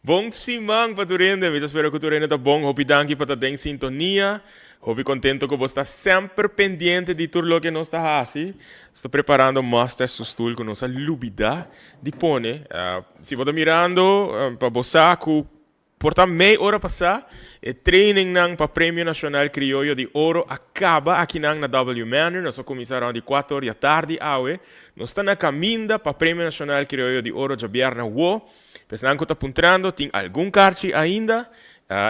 Bon siman pa tur hende, mi ta spera ku tur hende ta bon. Hopi danki pa ta den sintonia. Hopi kontento ku bo sta semper pendiente di tur loke nos ta hasi. Nos ta preparando Master su stoel ku nos a lubida di pone. Si bo ta mirando pa bo sa ku por ta mei ora pasá e trainingnan pa Premio Nacional Crioyo di Oro a kaba akinan na W Manor. Nos a kuminsá rònt di kuater or di atardi awe. Nos ta na kaminda pa Premio Nacional Crioyo di Oro djabièrnè awo. Esnan ku ta puntrando tin algun karchi ainda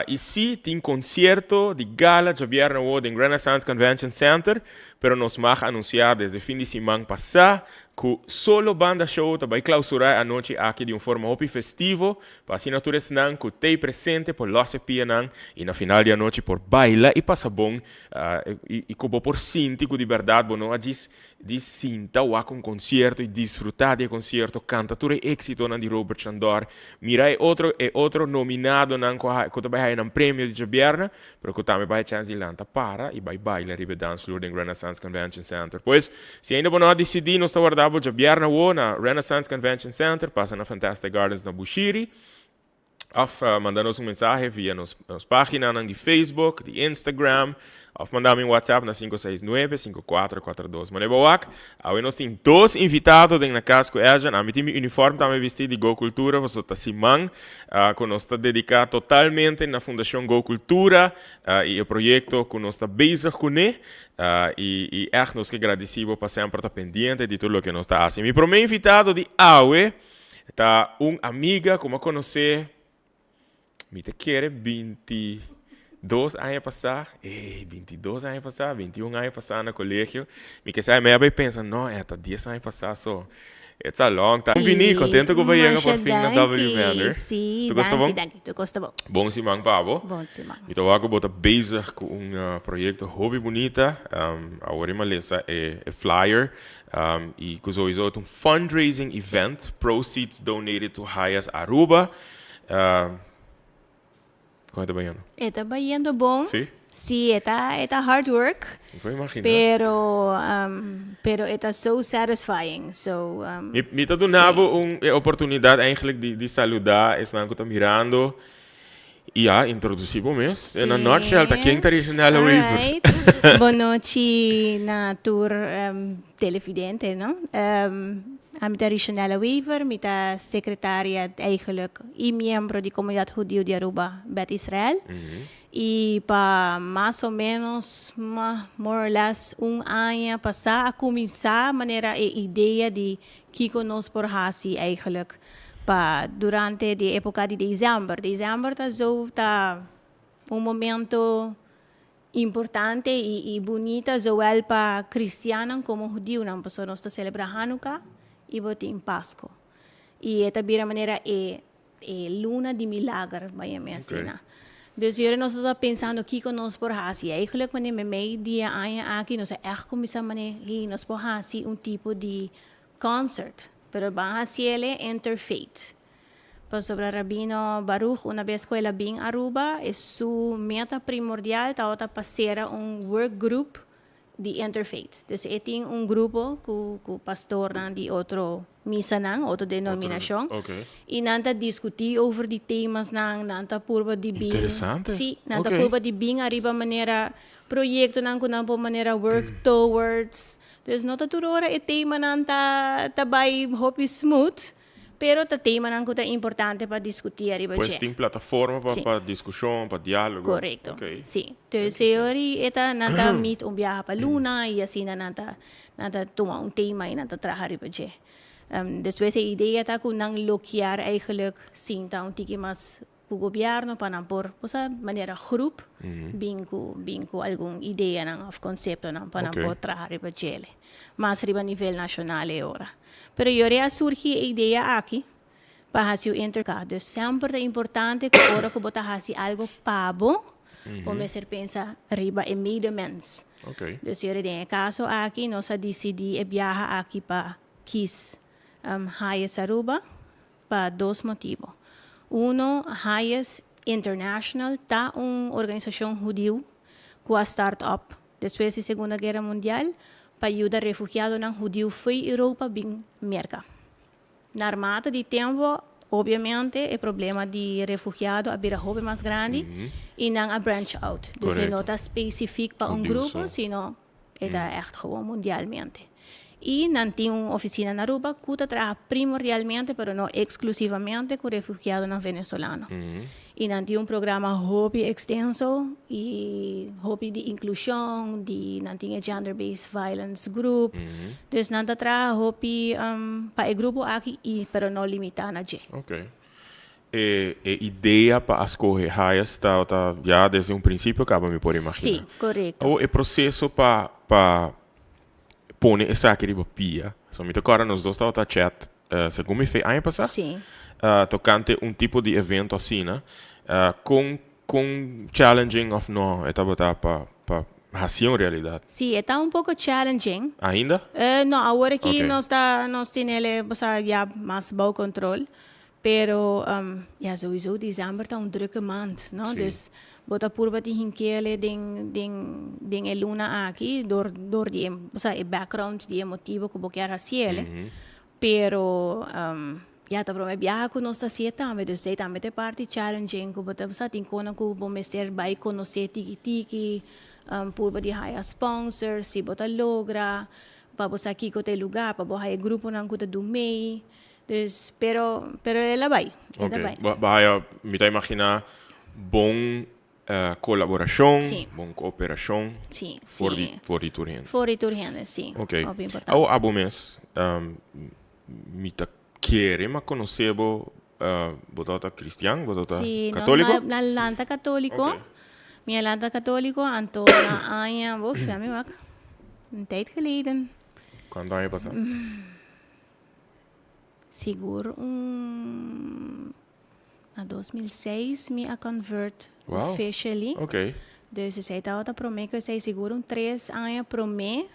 i si tin konsierto di gala djabièrnè awo den Renaissance Convention Center, pero nos mag anunsiá desde fin di siman pasá ku Solo Banda Show ta bai klausurá e anochi aki di un forma hopi festivo pa asina tur esnan ku t'ei presente por lòs e pianan i na final di anochi por baila i pasa bon i ku bo por sinti ku di bèrdat bo no a djis Di sinta wak un concierto y disfruta di e concierto, canta tur e exitonan di Robert Chandor, mira e otro e otro nominadonan cu a cu ta bay haya nan premio di djabièrnè, pero cu tambe bay chance di lanta para y bay baila riba e dansvloer den Renaissance Convention Center. Pues, si ainda bo no a dicidi, nos ta warda bo djabièrnè awo na Renaissance Convention Center, pasa na Fantastic Gardens na Bushiri. Of manda nos un mensahe via nos nos paginanan di Facebook, di Instagram, of manda mi un WhatsApp na 569 5442. Mane bo wak, awe nos tin dos invitado den na cas cu Edjean. Ami tin mi uniform tambe bisti di Go Cultura, paso ta siman cu nos ta dedica totalmente na Fundacion Go Cultura y e proyecto cu nos ta bezig cune. Y y echt nos ke gradici bo pa semper ta pendiente di tur loke nos ta haci. Mi prome invitado di awe Ta un amiga ku mi a konosé, mi ta kere 22 aña pasá, ey, 22 aña pasá, 21 aña pasá na kolegio. Mi ke sa mi a bai pensa, no, e ta 10 aña pasá, so it's a long time. Bon bini, kontento ku bo a yega por fin na W Manor. Sí, Tur kos ta danki, bon? danki, tur kos ta bon. Bon siman pa bo. Bon siman. Mi ta wak ku bo ta bezig ku un proyekto hopi bunita. Awor mi a lesa e flyer. Y cu sowieso ta un fundraising event, proceeds donated to HIAS Aruba. Con e ta bayendo? E ta bayendo bon. Si? Si, e ta, e ta hard work. Mi por imagina. Pero, pero e ta so satisfying. So, Mi, mi ta duna bo un, e oportunidad eigenlijk di, di saluda esnan cu ta mirando. Y a introduci bo mes. In a nutshell, ta ken ta Richenella Wever? Alright. Bon nochi na tur televidente, no? Ami ta Richenella Wever, mi ta secretaria eigenlijk y miembro di Comunidad Hudiu di Aruba Bet Israel. Y pa mas o menos, more or less, un aña pasa a cuminsa manera e idea di kico nos por haci eigenlijk pa durante di epoca di december. December ta zo ta un momento importante y bunita zowel pa cristiannan como hudiunan pasobra nos ta celebra Hanukkah y bo tin Pasco. Y e ta bira manera e e luna di milager bay yama asina. Dus yora nos ta pensando kico nos por haci. Eigenlijk manera memey di e aña aki nos a echt cuminsa manera hey nos por haci un tipo di concert, pero ban haciele interfaith. Pasobra Rabino Baruch una bes cu el a bin Aruba, e su meta primordial tabata pa cera un work group di interfaith. Dus e tin un grupo cu cu pastornan di otro misanan, otro denominacion, y nan ta discuti over di temasnan, nan ta purba di bin. Interesante. Si, nan ta purba di bin ariba manera proyectonan cu nan por manera work towards. Dus no ta tur ora e temanan ta ta bai hopi smooth, pero ta temanan ku ta importante pa diskutí ariba Pues dje. tin plataforma pa Sí. pa diskushon, pa diálogo. Korekto. Oké. Sí. Dus e ora e ta nan ta meet un biaha pa luna i asina nan ta nan ta tuma un tema i nan ta traha riba dje. Despues e idea ta ku nan lo kier eigenlijk sinta un tiki mas ku gobierno pa nan por bo sa manera groep bin ku bin ku algun ideanan of konseptonan pa nan por traha riba djele mas riba nivel nashonal e ora. Pero yori a surgi e idea aki pa hasi un interka. Dus semper ta importante ku ora ku bo ta hasi algo pa bo, bo mester pensa riba e medemens. Dus yori den e kaso aki nos a disidí e biaha aki pa kis Hayes Aruba pa dos motibo. Uno, Hayes International ta un organisashon hudiu ku a start up despues di Segunda Guera Mundial pa yuda refugiadonan hudiu fo'i Europa bin Merka. Narmate di tempu, Obviamente e problema di refugiado a bira hopi mas grandi y nan a branch out. Dus e no ta specifiek pa un grupo, sino e ta echt gewoon mundialmente. Y nan tin un oficina na Aruba cu ta traha primordialmente, pero no exclusivamente, cu refugiadonan venezolano. Y nan tin un programa hopi extenso y hopi di inclusion, di nan tin e gender based violence group. Dus nan ta traha hopi pa e grupo aki y pero no limita na dje. Ok. E e idea pa a scoge HIAS ta ta ya desde un principio caba mi por imagina. Sí, correcto. Awor e proceso pa pa pone esaki riba pia, so mi ta corda nos dos tabata chat segun mi fe aña pasá tocante un tipo di evento asina, con con challenging of no e tabata pa pa haci un realidad? Sí, e ta un poco challenging. Ainda? No, awor aki nos ta nos tinele bosa ya mas bou control, Pero ya souiso december ta un drukke maand, no? Sí. Dus bo ta purba tin hinkele den den den e luna aki door door di e osea e background di e motibo ku bo kier hasiele. Pero ya ta prome biaha ku nos ta hasie tambe, dus esei tambe ta e parti challenging ku bo ta sa tin konan ku bo mester bai konosé tiki tiki, purba di haya sponsors si bo ta logra pa bo sa kiko ta e lugar pa bo haya gruponan ku ta du mei. Dus, pero, pero el a bai. El a Ok, bai. bo, bo haya, mi ta imaginá, bon kolaborashon, Sí. bon kooperashon Sí, for di, sí. for di tur hende. For di tur hende, sí. Ok. Hopi importante. Awo abo mes, mi ta kere ma konosé bo, bo tabata kristian, bo tabata Sí, no, katóliko? mi a lanta katóliko. Ok. Mi a lanta katóliko, anto na aña, bof, ya mi wak, un tijd geleden. Kuantu aña pasá? Sigur un na 2006 mi a convert Wow. officially. Ok. Dus esei tabata prome ku esei sigur un 3 aña prome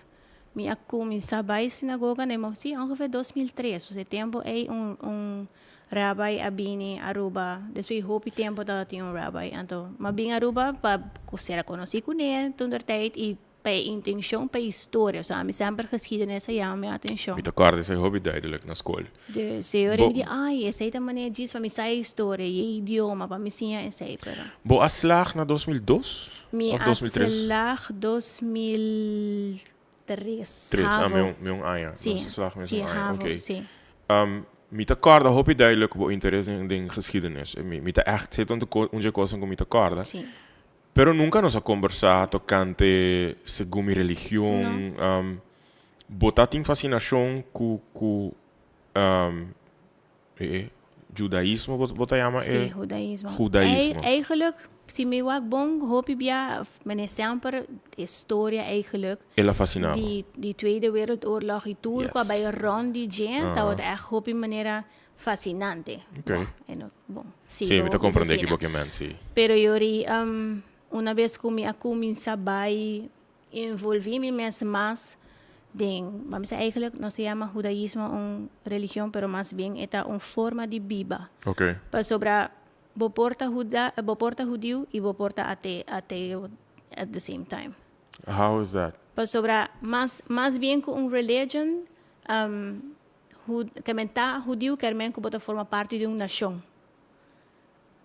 mi a kuminsá bai sinagoga ne mo si ongeveer 2003. Dus e tempu ei un rabbi a bini Aruba. Despues hopi tempu tabatin un rabbi. Anto m'a bin Aruba pa sera konosí kuné toentertijd i pa e intencion, pa e historia. So, ami semper geschiedenis a yama mi atencion. Mi ta kòrda esei hopi duidelijk na skol. Dus e ora Bo mi di, ai, esei ta manera djis pa mi sa e historia i e idioma, pa mi siña esei, pero. Bo a slag na 2002 Mi of a 2003? slag 2003, Tres, ah, havo. mi un aña. Sí, Nos a slag mes sí, un aña, havo, oké. sí. Mi ta kòrda hopi duidelijk bo interes den geschiedenis. Mi ta ègt, esei ta un dje kosnan ku mi ta kòrda. Pero nunca nos a conversa tocante segun mi religion. No. Bo ta tin fascinacion cu e judaismo bo ta yama e? Sí, judaismo. Judaismo. Eigenlijk, si mi wak bon, hopi bia, mene semper e storia eigenlijk. El a fascina bo. Di Tweede Wereldoorlog y tur cu a bay rond di dje, tabata echt hopi manera fascinante. Ok. Bon, en, bon, sí, Sí, mi ta bo comprende asina. ki bo ke men, sí. Pero yori, una vez cu mi a cuminsa bay envolvi mi mes mas den, vamos a eigenlijk, no se llama judaísmo un religion, pero mas bien e ta un forma di biba. Pasobra bo por ta juda, bo por ta hudiu y bo por ta ateo at the same time. How is that? Pasobra mas bien cu un religion, ke men ta hudiu ker men ku bo ta forma parti di un nashon.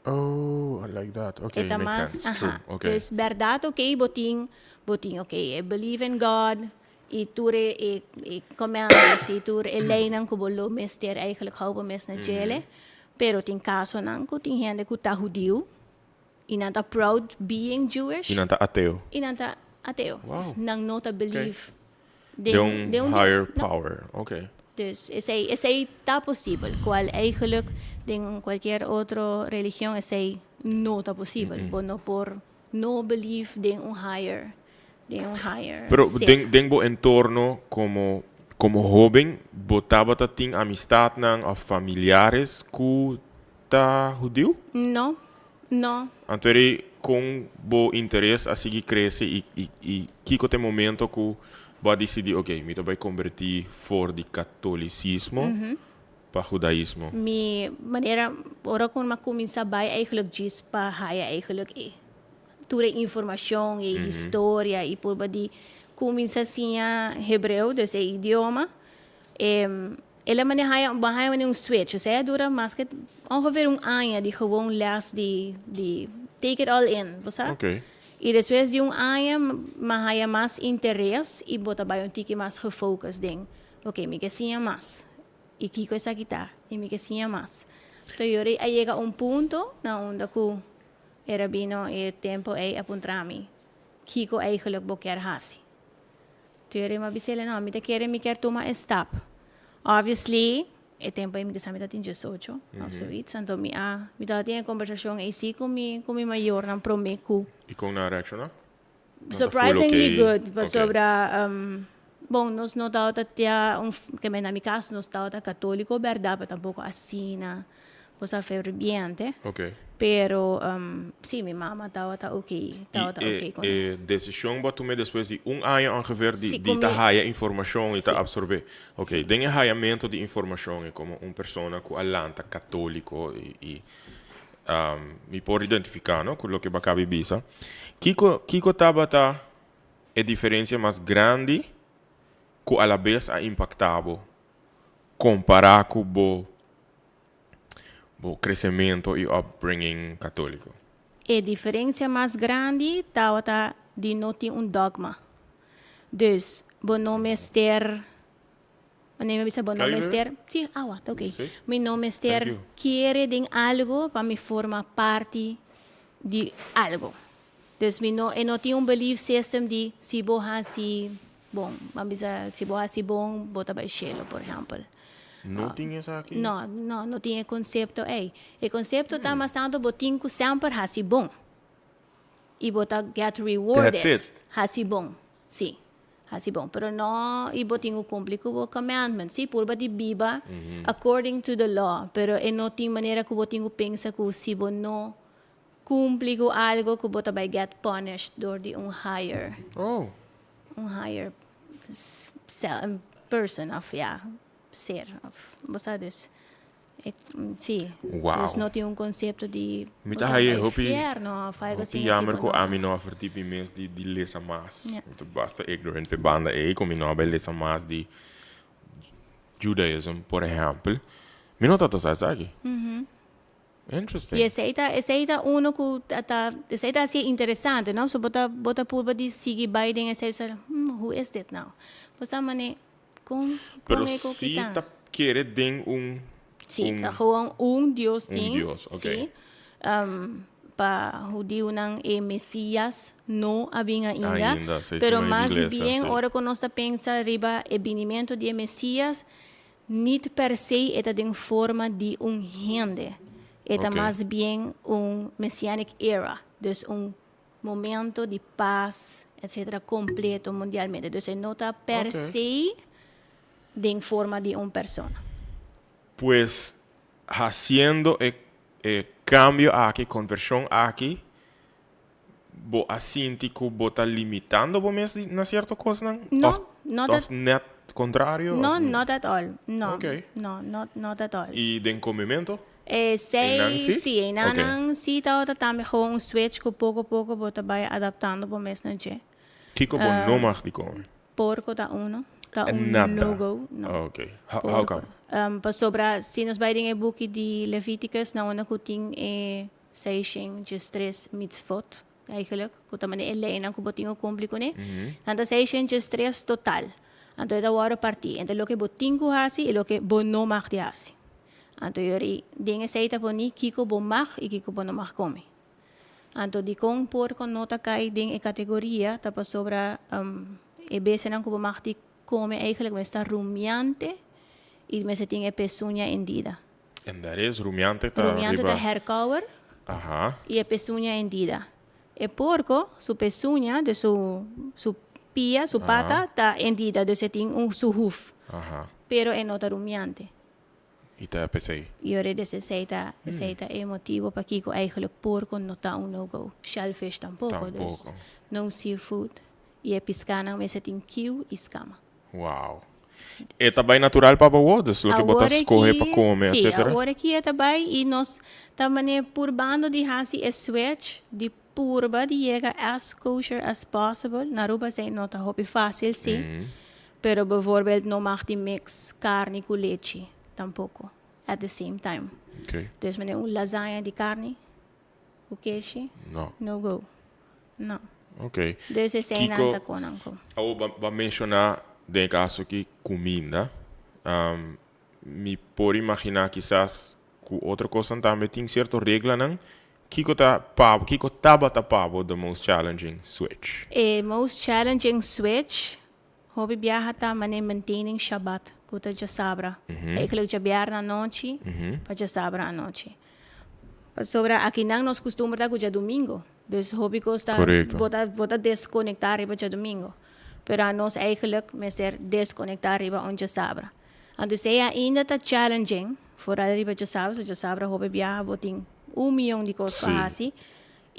Oh, I like that. Okay, E ta makes mas, sense. True. Aha. Okay. Dus bèrdat, oké, bo tin, oké, e believe in God i tur e commandments i tur e leinan ku bo lo mester eigenlijk hou bo mes na djele. Pero tin kasonan ku tin hende ku ta hudiu i nan ta proud being Jewish. I nan ta ateo. I nan ta ateo. Dus nan no ta believe Den den, un den un higher Dios. No. power. Okay. Dus esei ta posibel, cual eigenlijk den cualkier otro religion esei no ta posibel. Bo no por no believe den un higher Pero ser. den bo entorno como hoben, bo tabata tin amistadnan of familiares ku ta hudiu? No. Anto eri kon bo interes a sigui krese i kiko ta e momento ku bo a disidí, ok, mi ta bai konbertí for di katolisismo pa hudaismo? Mi manera ora ku mi a kuminsá bai eigenlijk djis pa haya eigenlijk e tur e informashon, e historia i purba di kuminsá siña hebreo, dus e idioma. El a mane haya, bo haya mane un switch. Esei a dura maske ongeveer un aña di gewoon les di, di take it all in, bo sa? I despues di un aña m'a haya mas interes i bo ta bai un tiki mas gefocus den, ok, mi ke siña mas. I kiko esaki ta? I mi ke siña mas. Anto yori a yega un punto na unda ku e rabino e tempo ei a puntra mi, Kiko eigenlijk bo kier hasi? Tuer mi a bisa el, no, mi ta kere mi kier tuma e stap. Obviously, e tempo ei mi kisa mi ta tin diesocho of zoiets, anto mi a, mi tabatin e kombersashon ei si ku mi, ku mi mayornan promé ku. I kon nan a reakshoná? Nan ta full Surprisingly okay? good, pasobra, bon, nos no tabata tia un, ke men na mi kas nos tabata katoliko bèrdat, pero tampoko asina. Bo sa ferviente. Ok. Pero si, mi mama tabata ok, tabata I ok e con e. e decision bo a tuma despues di un aña ongeveer di Si, di cu ta mi. haya informacion y ta Si. absorbe. Ok, Si. den e hayamento di informacion e como un persona cu a lanta catolico y y mi por identifica no cu loke bo a caba di bisa. Kico kico tabata e diferencia mas grandi cu alabes a impacta bo compara cu bo bo crecemento y upbringing católico? E diferencia mas grandi tabata di no tin un dogma. Dus bo no mester, manera mi a bisa, bo no mester, si, awa, ta ok. Mi no mester kere den algo pa mi forma parti di algo. Dus mi no, e no tin un belief system di si bo haci bon, ban bisa si bo haci bon bo ta bai shelo, por ehempel. No tin esaki? No, no, no tin e concepto ey. E concepto ta mas tanto bo tin cu semper haci bon y bo ta get rewarded. That's it. Haci bon, si. Haci bon, pero no y bo tin cu cumpli cu bo commandments. Si, purba di biba according to the law, pero e no tin manera cu bo tin cu pensa cu si bo no Cumpli cu algo cu bo ta bay get punished door di un higher un higher person of ya ser of bo sa dus si dus no tin un concepto di Mi ta haye hopi hopi jammer cu ami no a verdiep mi mes di di lesa mas mi ta basta ignorant p'e banda ey cu mi no a bay lesa mas di Judaism por ehempel mi no tabata sa esaki. Interesting. Y esey ta, esey ta uno cu ta, ta, esey ta hacié interesante, no? So bo ta, bo ta purba di sigui bay den esey, so, hmm, who is dit now? Bo sa mane, con, con Pero e cu si kita? ta kere den un, Sí, un, ta gewoon un Dios un tin, Dios, ok. sí. Pa hudiunan e Mesias no a bin ainda, Ainda, esey pero suma mas iglesia, bien sí. ora cu nos ta pensa riba e binimento di e Mesias, Nit per se e ta den forma di un hende. E ta mas bien un messianic era, dus un momento di pas, etcetera, completo mundialmente. Dus e no ta per se den forma di un persona. Pues haciendo e e cambio aki, conversion aki, Bo a sinti cu bo ta limitando bo mes na cierto cosnan? No, Of, not of at net contrario? No, Of not at all. No, Ok. no, not, not at all. Y den comemento? Esey, Einan si? si, einan Ok. nan si tabata tambe gewoon un switch cu poco poco bo ta bay adaptando bo mes na dje. Kico bo no mag di come? Porco ta uno, ta un Nada. no go, no. Ok. How, how Porco. come? Pasobra si nos bay den e buki di Leviticus na unda cu tin e Seishen djestres mitzvot, eigenlijk, ku ta manera e leinan ku bo tin ku kumpli kuné. Nan ta seishen djestres total. Anto e ta wòrdu partí entre loke bo tin ku hasi i loke bo no mag di hasi. Anto yori den esei ta poní kiko bo mag i kiko bo no mag kome. Anto dikon porko no ta kai den e kategoria ta pasobra e bestianan ku bo mag di kome eigenlijk mester ta rumiante i mester tin e pesuña hendida. En daar is rumiante ta Rumiante riba. ta herkouwer Aha. i e pesuña hendida. E porko su pesuña, dus su su pia, su pata ta hendida, dus e tin un su huf. Aha. Pero e no ta rumiante. I ta p'esei. I ora des esei ta esei ta e motibo pakiko eigenlijk porko no ta un no go. Shellfish tampoko, dus Tampoko. no seafood. I e piskanan mester tin kiu i skama. Wow. E ta bai natural pa bo, dus loke bo ta scohe pa come, Sí, etcetera? awor aki e ta bai y nos ta mane purbando di haci e switch di purba di yega as kosher as possible. Na Aruba esey no ta hopi facil, sí. Pero bijvoorbeeld no mag di mix carni cu lechi tampoco at the same time. Dus manera un lasagne di carni cu keshi, No. no go. No. Ok. Dus eseinan Kiko ta konan ku. Awo bo a menciona den e caso aki cuminda. Mi por imagina kisas cu otro cosnan tambe tin cierto reglanan. Kiko ta pa kiko tabata pa bo the most challenging switch? E most challenging switch hopi biaha ta manera maintaining Shabbat cu ta djasabra. Eigenlijk djabièrnè anochi pa djasabra anochi. Pasobra akinan nos custumber ta cu djadumingo. Dus hopi cos ta bo ta bo ta desconecta riba djadumingo. Pero anos eigenlijk mester desconecta riba un djasabra. Anto esei ainda ta challenging, foral riba djasabra, so djasabra hopi biaha bo tin un miyon di kos pa hasi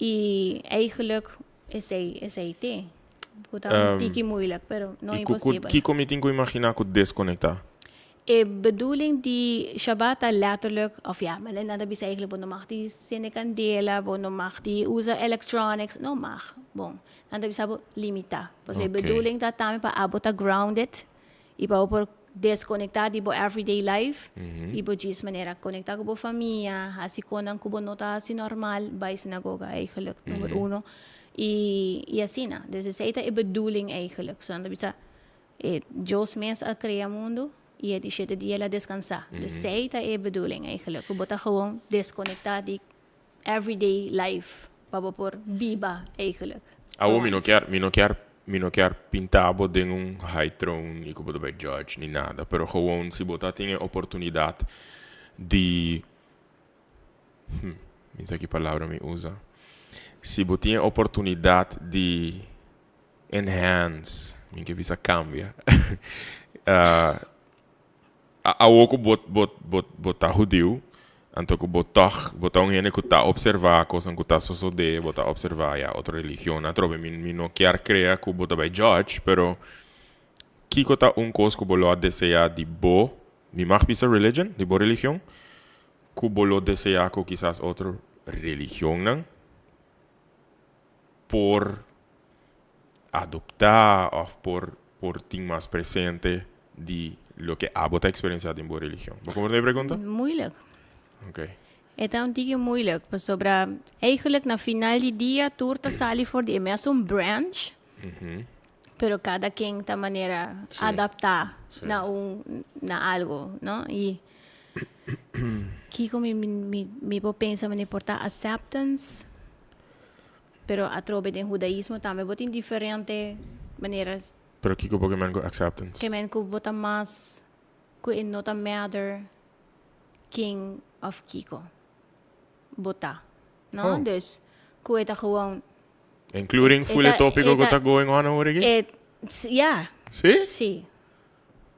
i eigenlijk esei esei te ku ta un tiki moeilijk pero no I ku ku imposibel. kiko mi tin ku imaginá ku deskonektá? E bedoeling di Shabbat ta letterlijk, of ja, men nan ta bisa eigenlijk bo no mag di sende kandela, bo no mag di usa electronics, no mag, bon, nan ta bisa bo limitá. Pasobra e bedoeling ta tambe pa abo ta grounded I pa bo por deskonektá di bo everyday life i bo djis manera konektá ku bo famia, hasi konan ku bo no ta hasi normal, bai sinagoga eigenlijk, number uno. I i asina. Dus esei ta e bedoeling eigenlijk. So nan ta bisa e Dios mes a krea mundu i e di shete dia el a deskansá. Dus esei ta e bedoeling eigenlijk, ku bo ta gewoon deskonektá di everyday life pa bo por biba eigenlijk. Awo mi no kier, mi no kier, mi no kier pinta bo den un high throne y cu bo ta bay judge ni nada, pero gewoon si bo ta tin e oportunidad di, hm, mi sa ki palabra mi usa, si bo tin e oportunidad di enhance, mi ke bisa cambia, Awor ku bo bo bo bo ta hudiu, anto ku bo tòg bo ta un hende ku ta opservá kosnan ku ta sosodé, bo ta opservá ya otro religionnan atrobe. Mi mi no kier krea ku bo ta bai judge, pero kiko ta un kos ku bo lo a deseá di bo, mi mag bisa religion, di bo religion, ku bo lo deseá ku kisas otro religionnan por adoptá òf por por tin mas presente di loke abo ta eksperensiá den bo religion? Bo komprendé e pregunta? Moeilijk. Ok. E ta un tiki moeilijk, pasobra eigenlijk na final di dia tur ta sali for di e mesun branch, pero kada ken ta manera adaptá na un na algo, no? I kiko mi mi mi por pensa manera por ta acceptance? Pero atrobe den hudaismo tambe bo tin diferente maneras. Pero kiko bo ke men ku acceptance? Ke men ku bo ta mas ku e no ta matter ken of kiko bo ta, no? Oh. Dus ku e ta gewoon. Including full e topico ku ta going on awor aki? E, ya. Si? Si.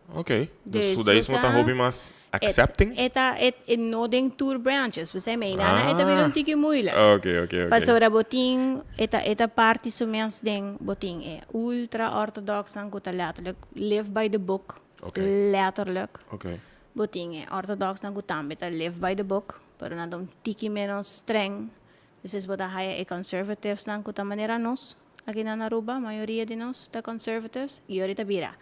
Ok, dus judaismo ta hopi mas accepting? E ta, e no den tur branches, p'esei mei nana e ta bira un tiki moeilijk. Ok, ok, ok. Pasobra bo tin, e ta, e ta parti su mes den, bo tin e ultra-orthodoxnan ku ta letterlijk live by the book, letterlijk. Ok. Bo tin e orthodoxnan ku tambe ta live by the book, pero nan ta un tiki menos streng. Despues bo ta haya e conservativesnan ku ta manera nos. Aki na Aruba mayoria di nos ta conservatives y ora ta bira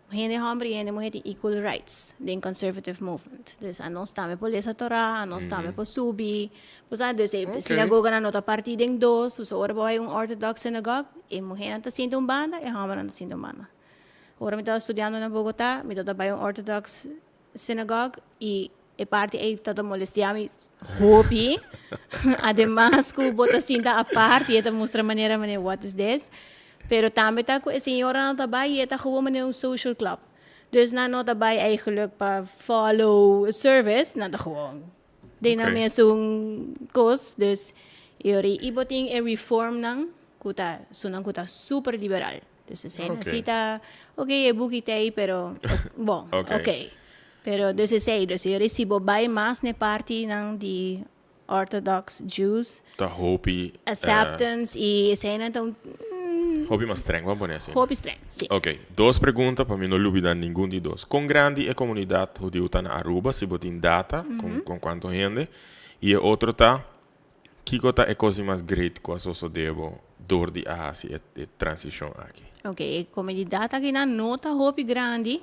hende homber y hende muher tin equal rights den conservative movement. Dus anos tambe por lesa Torah, anos tambe por subi, bo sa, dus e sinagoganan no ta parti den dos, dus ora bo bai un orthodox synagogue e muhernan ta sinta un banda, e hombernan ta sinta un banda. Ora mi tabata studiando na Bogota mi tabata bai un orthodox synagogue y E parti ei ta ta molestia mi hopi. Ademas ku bo ta sinta apart i e ta mustra manera manera what is this. Pero tambe ta ku e señoranan ta bai i e ta gewoon manera un social club. Dus nan no ta bai eigenlijk pa follow service, nan ta gewoon den nan mesun kos. Dus e ora ei bo tin e reformnan ku ta esunnan ku ta super liberal. Dus esei nan si ta ok e buki ta ei pero bon ok. Pero dus esei, dus e ora si bo bai mas n'e partinan di Orthodox Jews. Ta hopi. Acceptance i eseinan ta un. Hopi mas streng, bo a pone asina. Hopi streng, si. Ok, dos pregunta pa mi no lubida ningun di dos. Kon grandi e komunidat hudiu ta na Aruba, si bo tin data, kon kuantu hende? I e otro ta, kiko ta e kos di mas great ku a sosode bo? dor di a hasi e transishon aki? Ok, e komunidat akinan no ta hopi grandi.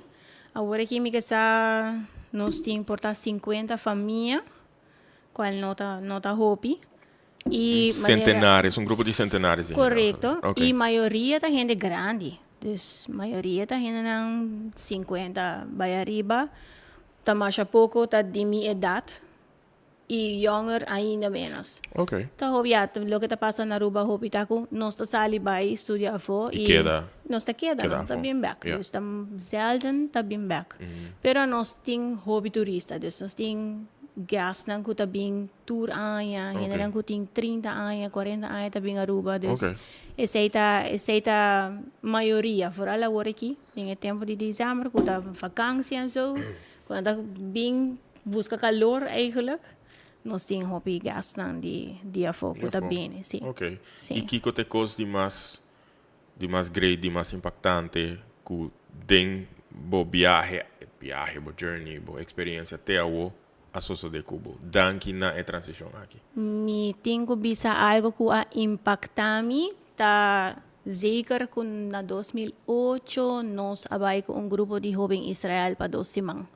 Awor aki mi ke sa nos tin por ta 50 famia, kual no ta no ta hopi. I manera. Centenares, un grupo di centenares di hende. Korekto. I mayoria ta hende grandi. Dus mayoria ta hendenan 50 bai ariba. Ta masha poko ta di mi edat. I yonger ainda menos. Ta hopi ya, loke ta pasa na Aruba hopi ta ku nos ta sali bai studia afó i keda. Nos ta keda, no ta bin bek. Dus ta zelden ta bin bek. Pero nos tin hopi turista, dus nos tin guestnan ku ta bin tur aña, hendenan ku tin 30 aña, 40 aña ta bin Aruba. Dus esei ta esei ta mayoria, foral awor aki den e tempu di december ku ta vakansia en so, ku nan ta bin buska kalor eigenlijk, nos tin hopi guestnan di di afó ku ta bini, si. Ok. I kiko ta e kos di mas di mas great, di mas impaktante ku den bo biahe, biahe, bo journey, bo eksperensia te awo a sosode ku bo? Danki na e transishon aki. Mi tin ku bisa algo ku a impaktá mi ta zeker ku na 2008 nos a bai ku un grupo di hoben Israel pa 2 siman.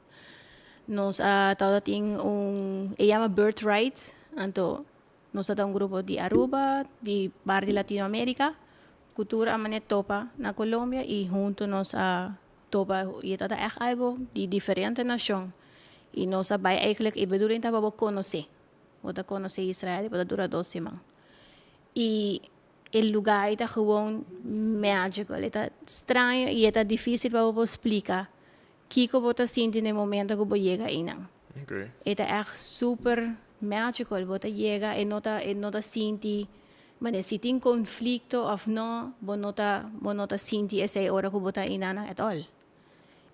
Nos a tabata tin un, e yama Birthright, anto nos tabata un grupo di Aruba, di par di Latinoamerica, ku tur a mane topa na Colombia i huntu nos a topa i e tabata ègt algo di diferente nashon i nos a bai eigenlijk e bedoeling ta pa bo konosé, bo ta konosé Israel i bo ta dura 2 siman i e lugá ei ta gewoon magical, e ta straño i e ta difísil pa bo por splika kiko bo ta sinti na e momento ku bo yega einan. E ta ègt super magical, bo ta yega e no ta e no ta sinti manera si tin konflikto òf no bo no ta bo no ta sinti esei ora ku bo ta einan at all.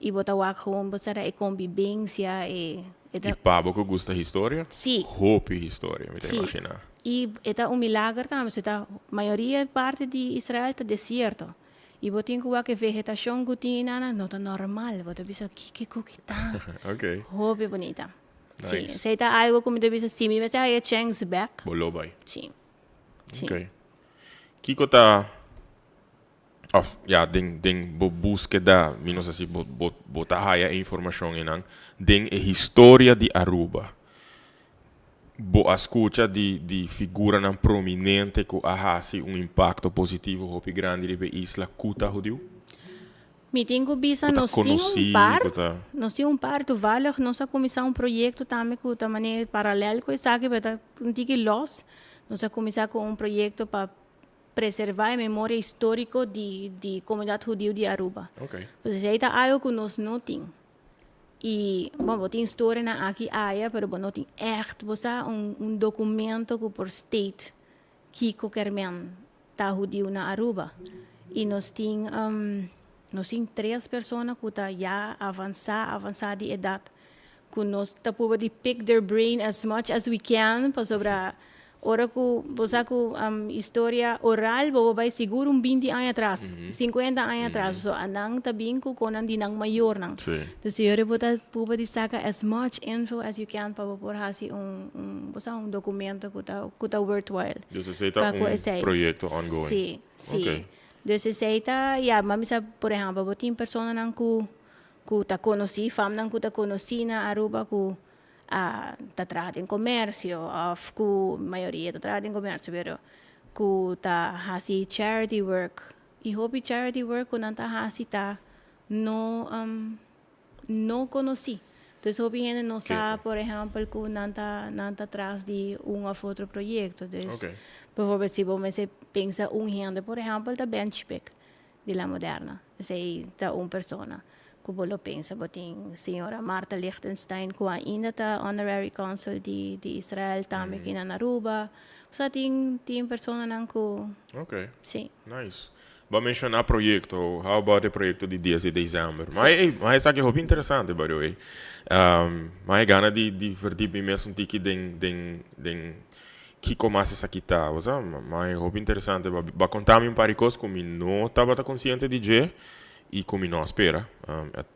I bo ta wak gewoon bo sa e kombibensia e e ta. I pa bo ku gusta historia? Si. Hopi historia mi ta imaginá. I e ta un milager tambe, so ta mayoria parti di Israel ta desierto. I bo tin ku wak e vegetashon ku tin einan no ta normal, bo ta bisa kiko ku ki ta. Hopi bunita. Si, esei ta algu ku mi ta bisa si mi mester haya chèns bèk. Bo lo bai. Si. Ok. Kiko ta òf ya den den bo búskeda mi no sa si bo bo bo ta haya e informashon einan den e historia di Aruba. Bo a skucha di di figuranan prominente ku a hasi un impakto positivo hopi grandi riba e isla ku ta hudiu? Mi tin ku bisa Ku ta nos tin un konosí, par, ku ta. nos tin un par. Toevallig nos a kuminsá un proyekto tambe ku ta manera paralèl ku esaki pero ta un tiki lòs. Nos a kuminsá ku un proyekto pa preservá e memoria históriko di di komunidat hudiu di Aruba. Pues esei ta algu ku nos no tin. I, bon, bo tin storianan aki aya, pero bo no tin ègt, bo sa, un un dokumento ku por state kiko kermen ta hudiu na Aruba. I nos tin, nos tin tres persona ku ta ya avansá, avansá di edat, ku nos ta purba di pick their brain as much as we can, pasobra Ora ku bo sa ku historia oral bo bo bai sigur un 20 aña atras, 50 aña atras, so anan ta bin ku konan di nan mayornan. Dus yori bo ta purba di saka as much info as you can pa bo por hasi un un bo sa un dokumento ku ta ku ta worthwhile. Dus esei ta Pa ku un esei. proyekto ongoing. Si, si. Dus esei ta ya, mami sa por ehèmpel bo tin personanan ku ku ta konosí, famnan ku ta konosí na Aruba ku a ta traha den comercio of cu mayoria ta traha den comercio pero cu ta haci charity work y hopi charity work cu nan ta haci ta no no conoci dus hopi hende no sa por ehempel cu nan ta nan ta tras di un of otro proyecto dus bijvoorbeeld si bo mester pensa un hende por ehempel ta Bench Pick di La Moderna. Esei ta un persona ku bo lo pensa. Bo tin señora Marta Lichtenstein ku ainda ta honorary consul di di Israel tambe aki na Aruba. Osea tin tin personanan ku. Ok. Si. Nice. Bo a menshoná proyekto. How about e proyekto di 10 di december? Ma e ma esaki hopi interesante by the way. Ma e gana di di verdiep mi mes un tiki den den den Kiko mas esaki ta? Bo sa, ma e hopi interesante. Bo a konta mi un par di kos ku mi no tabata konsiente di dje i ku mi no a spera,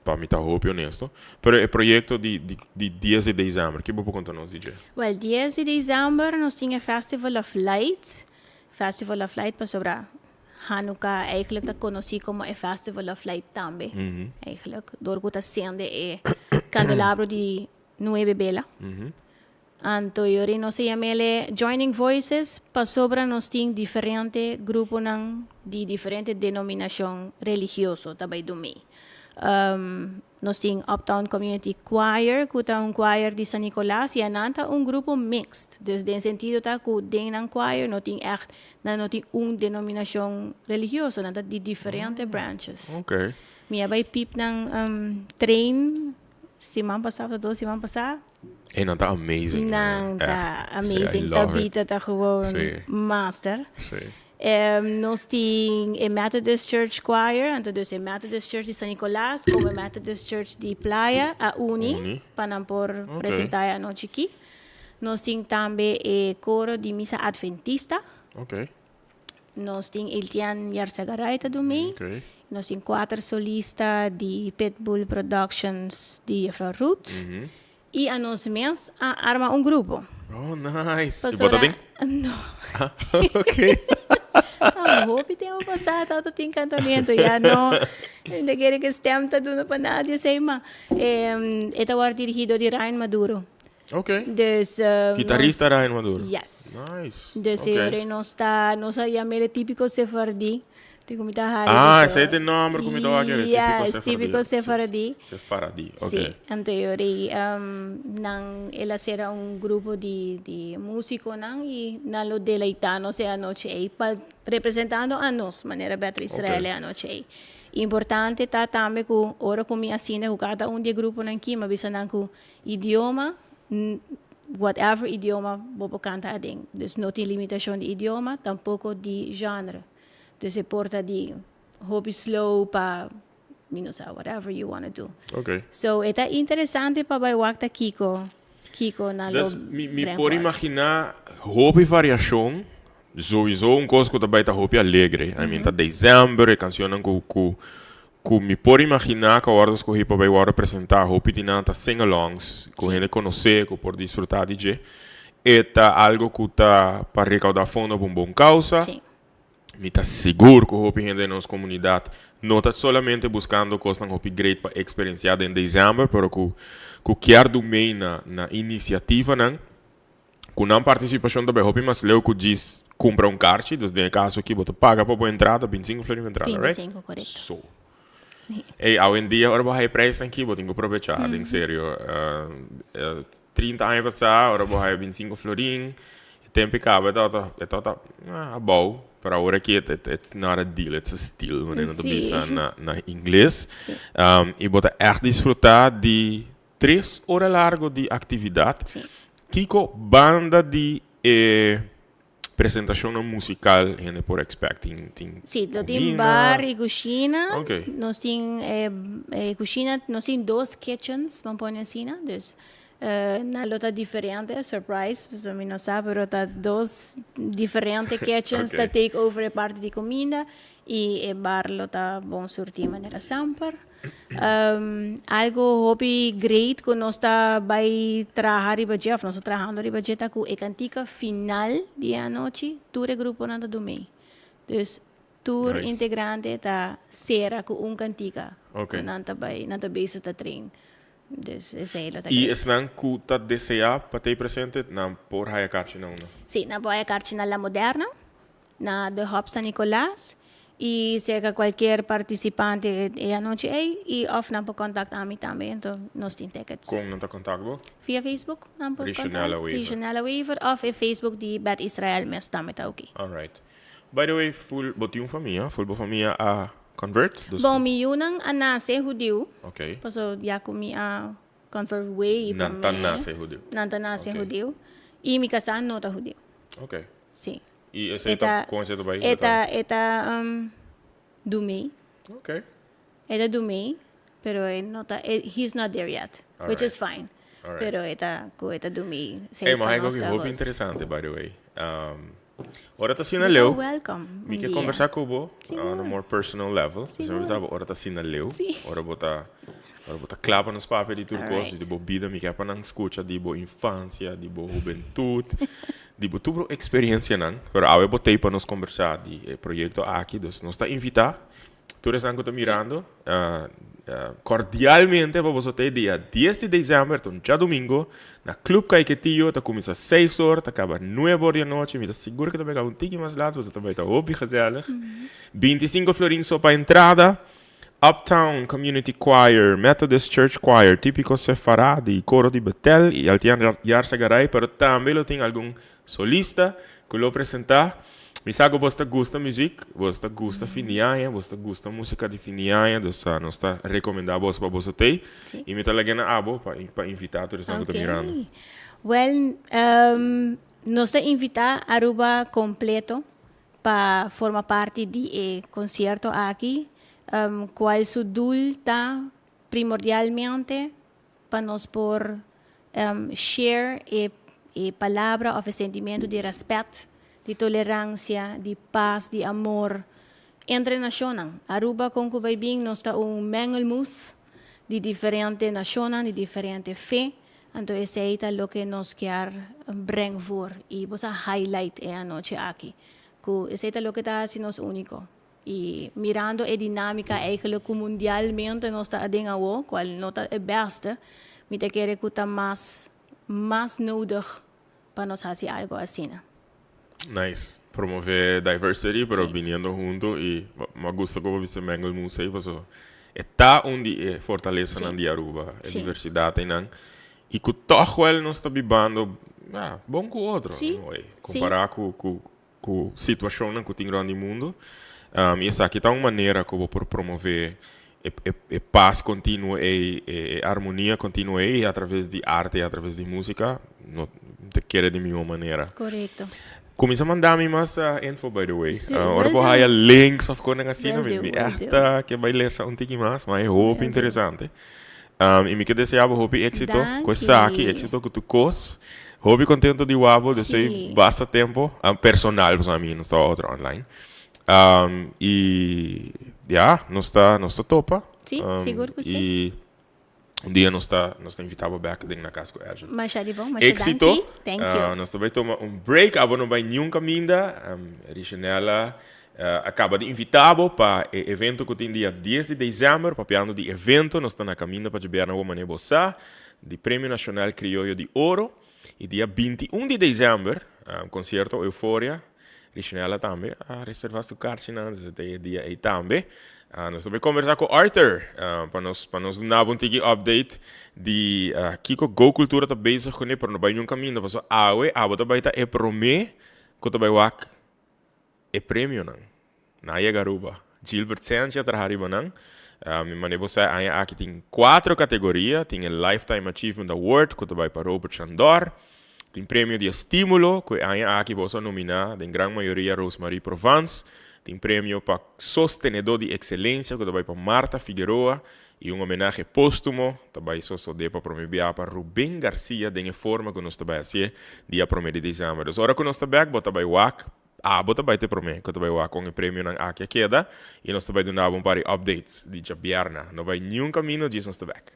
pa mi ta hopi honesto. Pero e proyekto di di 10 di desèmber, ke bo por konta nos di dje? Wèl, 10 di desèmber nos tin e Festival of Lights. Festival of Light pasobra Hanukkah eigenlijk ta konosí komo e Festival of Light tambe. Eigenlijk dor ku ta sende e kandelabro di nuebe bela. Anto yori nos a yam'el Joining Voices pasobra nos tin diferente gruponan di diferente denominashon religioso ta bai dumí. Nos tin Uptown Community Choir ku ta un choir di San Nicolas i anan ta un grupo mixed. Dus den sentido ta ku den nan choir no tin ègt, nan no tin un denominashon religioso, nan ta di diferente branches. Mi a bai pip nan train siman pasá òf ta dos siman pasá. Ey nan ta amazing. Nan ta amazing. Tabitha ta gewoon master. Nos tin e Methodist Church Choir, anto dus e Methodist Church di San Nicolas como e Methodist Church di Playa a uni pa nan por presenta e anochi aki. Nos tin tambe e coro di Misa Adventista. Nos tin Eltian Yarzagaray ta dumi. Nos tin cuater solista di Pitbull Productions di Juffrouw Ruth. Y anos mes a arma un grupo. Oh, nice. Y bo ta den? No. Ok. Ta hopi tempo pasá tabata tin cantamento. Ya no. Mi ta kere cu stem ta duna pa nadie esey, ma e ta word dirigi door di Ryan Maduro. Ok. Dus, Guitarista Ryan Maduro? Yes. Nice. Dus Ok. e nos ta, nos a yam'é de típico sefardí. Tin ku mi ta hari Ah, paso. esei ta e nòmber ku mi ta wak e típico Yes, sefardí. típico sefardí. Sefaradí, ok. Sí, anto e ora ei nan el a sera un grupo di di músikonan i nan lo deleitá nos e anochi ei pa representando a nos manera Better Israel e anochi ei. Importante ta tambe ku ora ku mi a sinta ku kada un di e gruponan aki mi a bisa nan ku Idioma, whatever idioma bo por canta aden. Dus no tin limitacion di idioma, tampoco di genre. Dus e por ta di hopi slow pa mi no sa, whatever you wanna do. Ok. So e ta interesante pa bai wak ta kico, kico nan lo Dus mi mi bring por for. imagina hopi variacion, sowiso un cos cu ta bai ta hopi alegre. I mean ta december, e cancionnan cu cu Ku mi por imaginá ku a wòrdu skohí pa bai wòrdu presentá hopi di nan ta sing-alongs ku hende konosé, ku por disfrutá di dje. E ta algu ku ta pa rekaudá fondo pa un bon kousa. Mi ta sigur ku hopi hende den nos komunidat no ta solamente buskando kosnan hopi great pa eksperensiá den desèmber, pero ku ku kier dun mei na na inisiativanan. Ku nan partisipashon ta bai hopi mas leu ku djis kumpra un karchi, dus den e kaso aki bo ta paga pa bo entrada, bintisinko florin pa entrada, right? Bintisinko, korekto. So. Ey, awendia ora bo haya e prijsnan aki bo tin ku probechá, den serio. 30 aña pasá ora bo haya bintisinko florin, e tempu e kaba e tabata, e tabata abou, pero awor aki it's not a deal, it's a steal, manera nan ta bisa na ingles. I bo ta ègt disfrutá di Tres ora largo di actividad. Sí. Kico banda di e presentacionnan musical hende por expect? Tin, tin Sí, lo tin comida? bar y cushina. Ok. Nos tin e, e cushina, nos tin dos kitchens, ban pone asina. Dus nan lo ta diferente, surprise, pasobra mi no sa, pero ta dos diferente kitchens ta Ok. take over e parti di cuminda y e bar lo ta bon surti manera semper. Algo hopi great ku nos ta bai traha riba dje òf nos ta trahando riba dje ta ku e kantika final di e anochi tur e gruponan ta dumei. Dus tur Nice. integrante ta sera ku un kantika Ok. ku nan ta bai nan ta bezig ta train. Dus esei lo ta I great. esnan ku ta deseá pa ta ei presente nan por haya karchi na unda? Sí, nan por haya karchi na La Moderna. Na The Hub San Nicolas y cerca cualkier participante e anochi ey y of nan por contact ami tambe enton nos tin tickets. Con nan ta contact bo? Via Facebook nan por contact. Richonella Wever. Richonella Wever of e Facebook di Beth Israel mes tambe ta oke. Alright. By the way ful bo tin un famia? Ful bo famia a convert? Dus Bon mi yunan a nace hudiu. Ok. Paso ya cu mi a convert way pa Nan ta mi. nace hudiu. Nan ta nace Ok. hudiu y mi casa no ta hudiu. Ok. Sí. I esei ta kon esei ta bai? E ta e ta dumei. Ok. E ta dumei, pero e no ta e he's not there yet, which is fine. Alright. Pero e ta ku e ta dumei. Ey, ma hay koki hopi interesante by the way. Ora ta asina leu. Welcome. Mi ke kombersá ku bo on a more personal level. Sigur. Pasobra bo ora ta asina leu. Sí. Ora bo ta ora bo ta kla pa nos papia di tur kos, di bo bida. Mi ke pa nan skucha di bo infansia, di bo hubentut. di bo tur bo experiencianan, pero awe bo t'ey pa nos combersa di e proyecto aki, dus nos ta invita tur esnan cu ta mirando cordialmente pa boso t'ey dia dies di december, ta un djadomingo, na Club Caiquetio, ta cuminsa seis or, ta caba nuebe or di anochi, mi ta sigur cu ta bay caba un tiki mas laat, pasobra ta bay ta hopi gezellig. 25 florin so pa entrada. Uptown Community Choir, Methodist Church Choir, Típico Sefaradi, Coro di Betel y Altian Yarzagaray, pero tambe lo tin algun solista cu lo presenta. Mi sa cu bos ta gusta muziek, bos ta gusta fin di aña, bos ta gusta musica di fin di aña, dus nos ta recomenda bos pa boso tey. Y mi ta laga na abo pa pa invita tur esnan cu ta mirando. Well, nos ta invita Aruba completo pa forma parti di e concierto aki, cual su doel ta primordialmente pa nos por share e e palabra of e sentimento di respet, di tolerancia, di paz, di amor entre nacionnan. Aruba con cu bay bin nos ta un mengelmoes di diferente nacionnan, di diferente fe. Anto esei ta loke nos kier breng voor y bo sa highlight e anochi aki. Cu esei ta loke ta haci nos unico. Y mirando e dinamica eigenlijk cu mundialmente nos ta aden awo, cual no ta e beste, mi ta kere cu ta mas mas nodig pa nos haci algo asina. Nice. Promove diversity pero biniendo hunto y m'a gusta como bisa mengelmoes ey paso e ta un di e fortalesanan di Aruba, e diversidad eynan y cu toch wel nos ta bibando ya bon cu otro anyway compara cu cu cu situacionnan cu tin rond di mundo y esaki ta un manera cu bo por promove e e pas continuo ey e armonia continuo ey a traves di arte a traves di musica no ta kere di miho manera. Correcto. Cuminsa manda mi mas info by the way. Ora bo haya links of konan asina mi mi echt ke bay lesa un tiki mas ma e hopi interesante. Y mi ke desea bo hopi exito cu esaki, exito cu tu cos. Hopi contento di wak bo despues basta tempo personal pasobra mi no sta otro online. Y ya, nos ta, nos ta topa. Sí, sigur cu sí. Y un dia nos ta, nos ta invita bo bek den Na Cas cu Edjean. Masha di bon, masha danki. Exito. Thank you. Nos ta bay toma un break, abo no bay niun caminda. Richenella a caba di invita bo pa e evento cu tin dia dies di december. Papiando di evento, nos ta na caminda pa djeberna bo mane bo sa, di Premio Nacional Crioyo di Oro. Y dia 21 di december, concierto Euforia. Richenella tambe a reserva su karchinan, dus ta e dia ei tambe. Nos ta bay conversa cu Arthur pa nos pa nos duna bo un tiki update di kico Go Cultura ta bezig cune, pero no bay niun caminda pasobra awe abo ta bay ta e prome cu ta bay wak e premionan. Nan a yega Aruba. Gilbert Senchi a traha riba nan. Mi mane bo sa e aña aki tin cuatro categoria. Tin e Lifetime Achievement Award cu ta bay pa Robert Chandor. Tin premio di estimulo cu e aña aki boso a nomina den gran mayoria Rosemarie Provence. Tin premio pa sostenedor di excelencia cu ta bay pa Martha Figueroa. Y un homenahe postumo ta bay sosode pa prome bia pa Ruben Garcia den e forma cu nos ta bay hacié dia prome di december. Dus ora cu nos ta bek bo ta bay wak Abo ta bai te promé ku ta bai wak kon e premionan aki a keda i nos ta bai duna abo un par di updates di djabièrnè. No bai niun kamino djis nos ta bèk.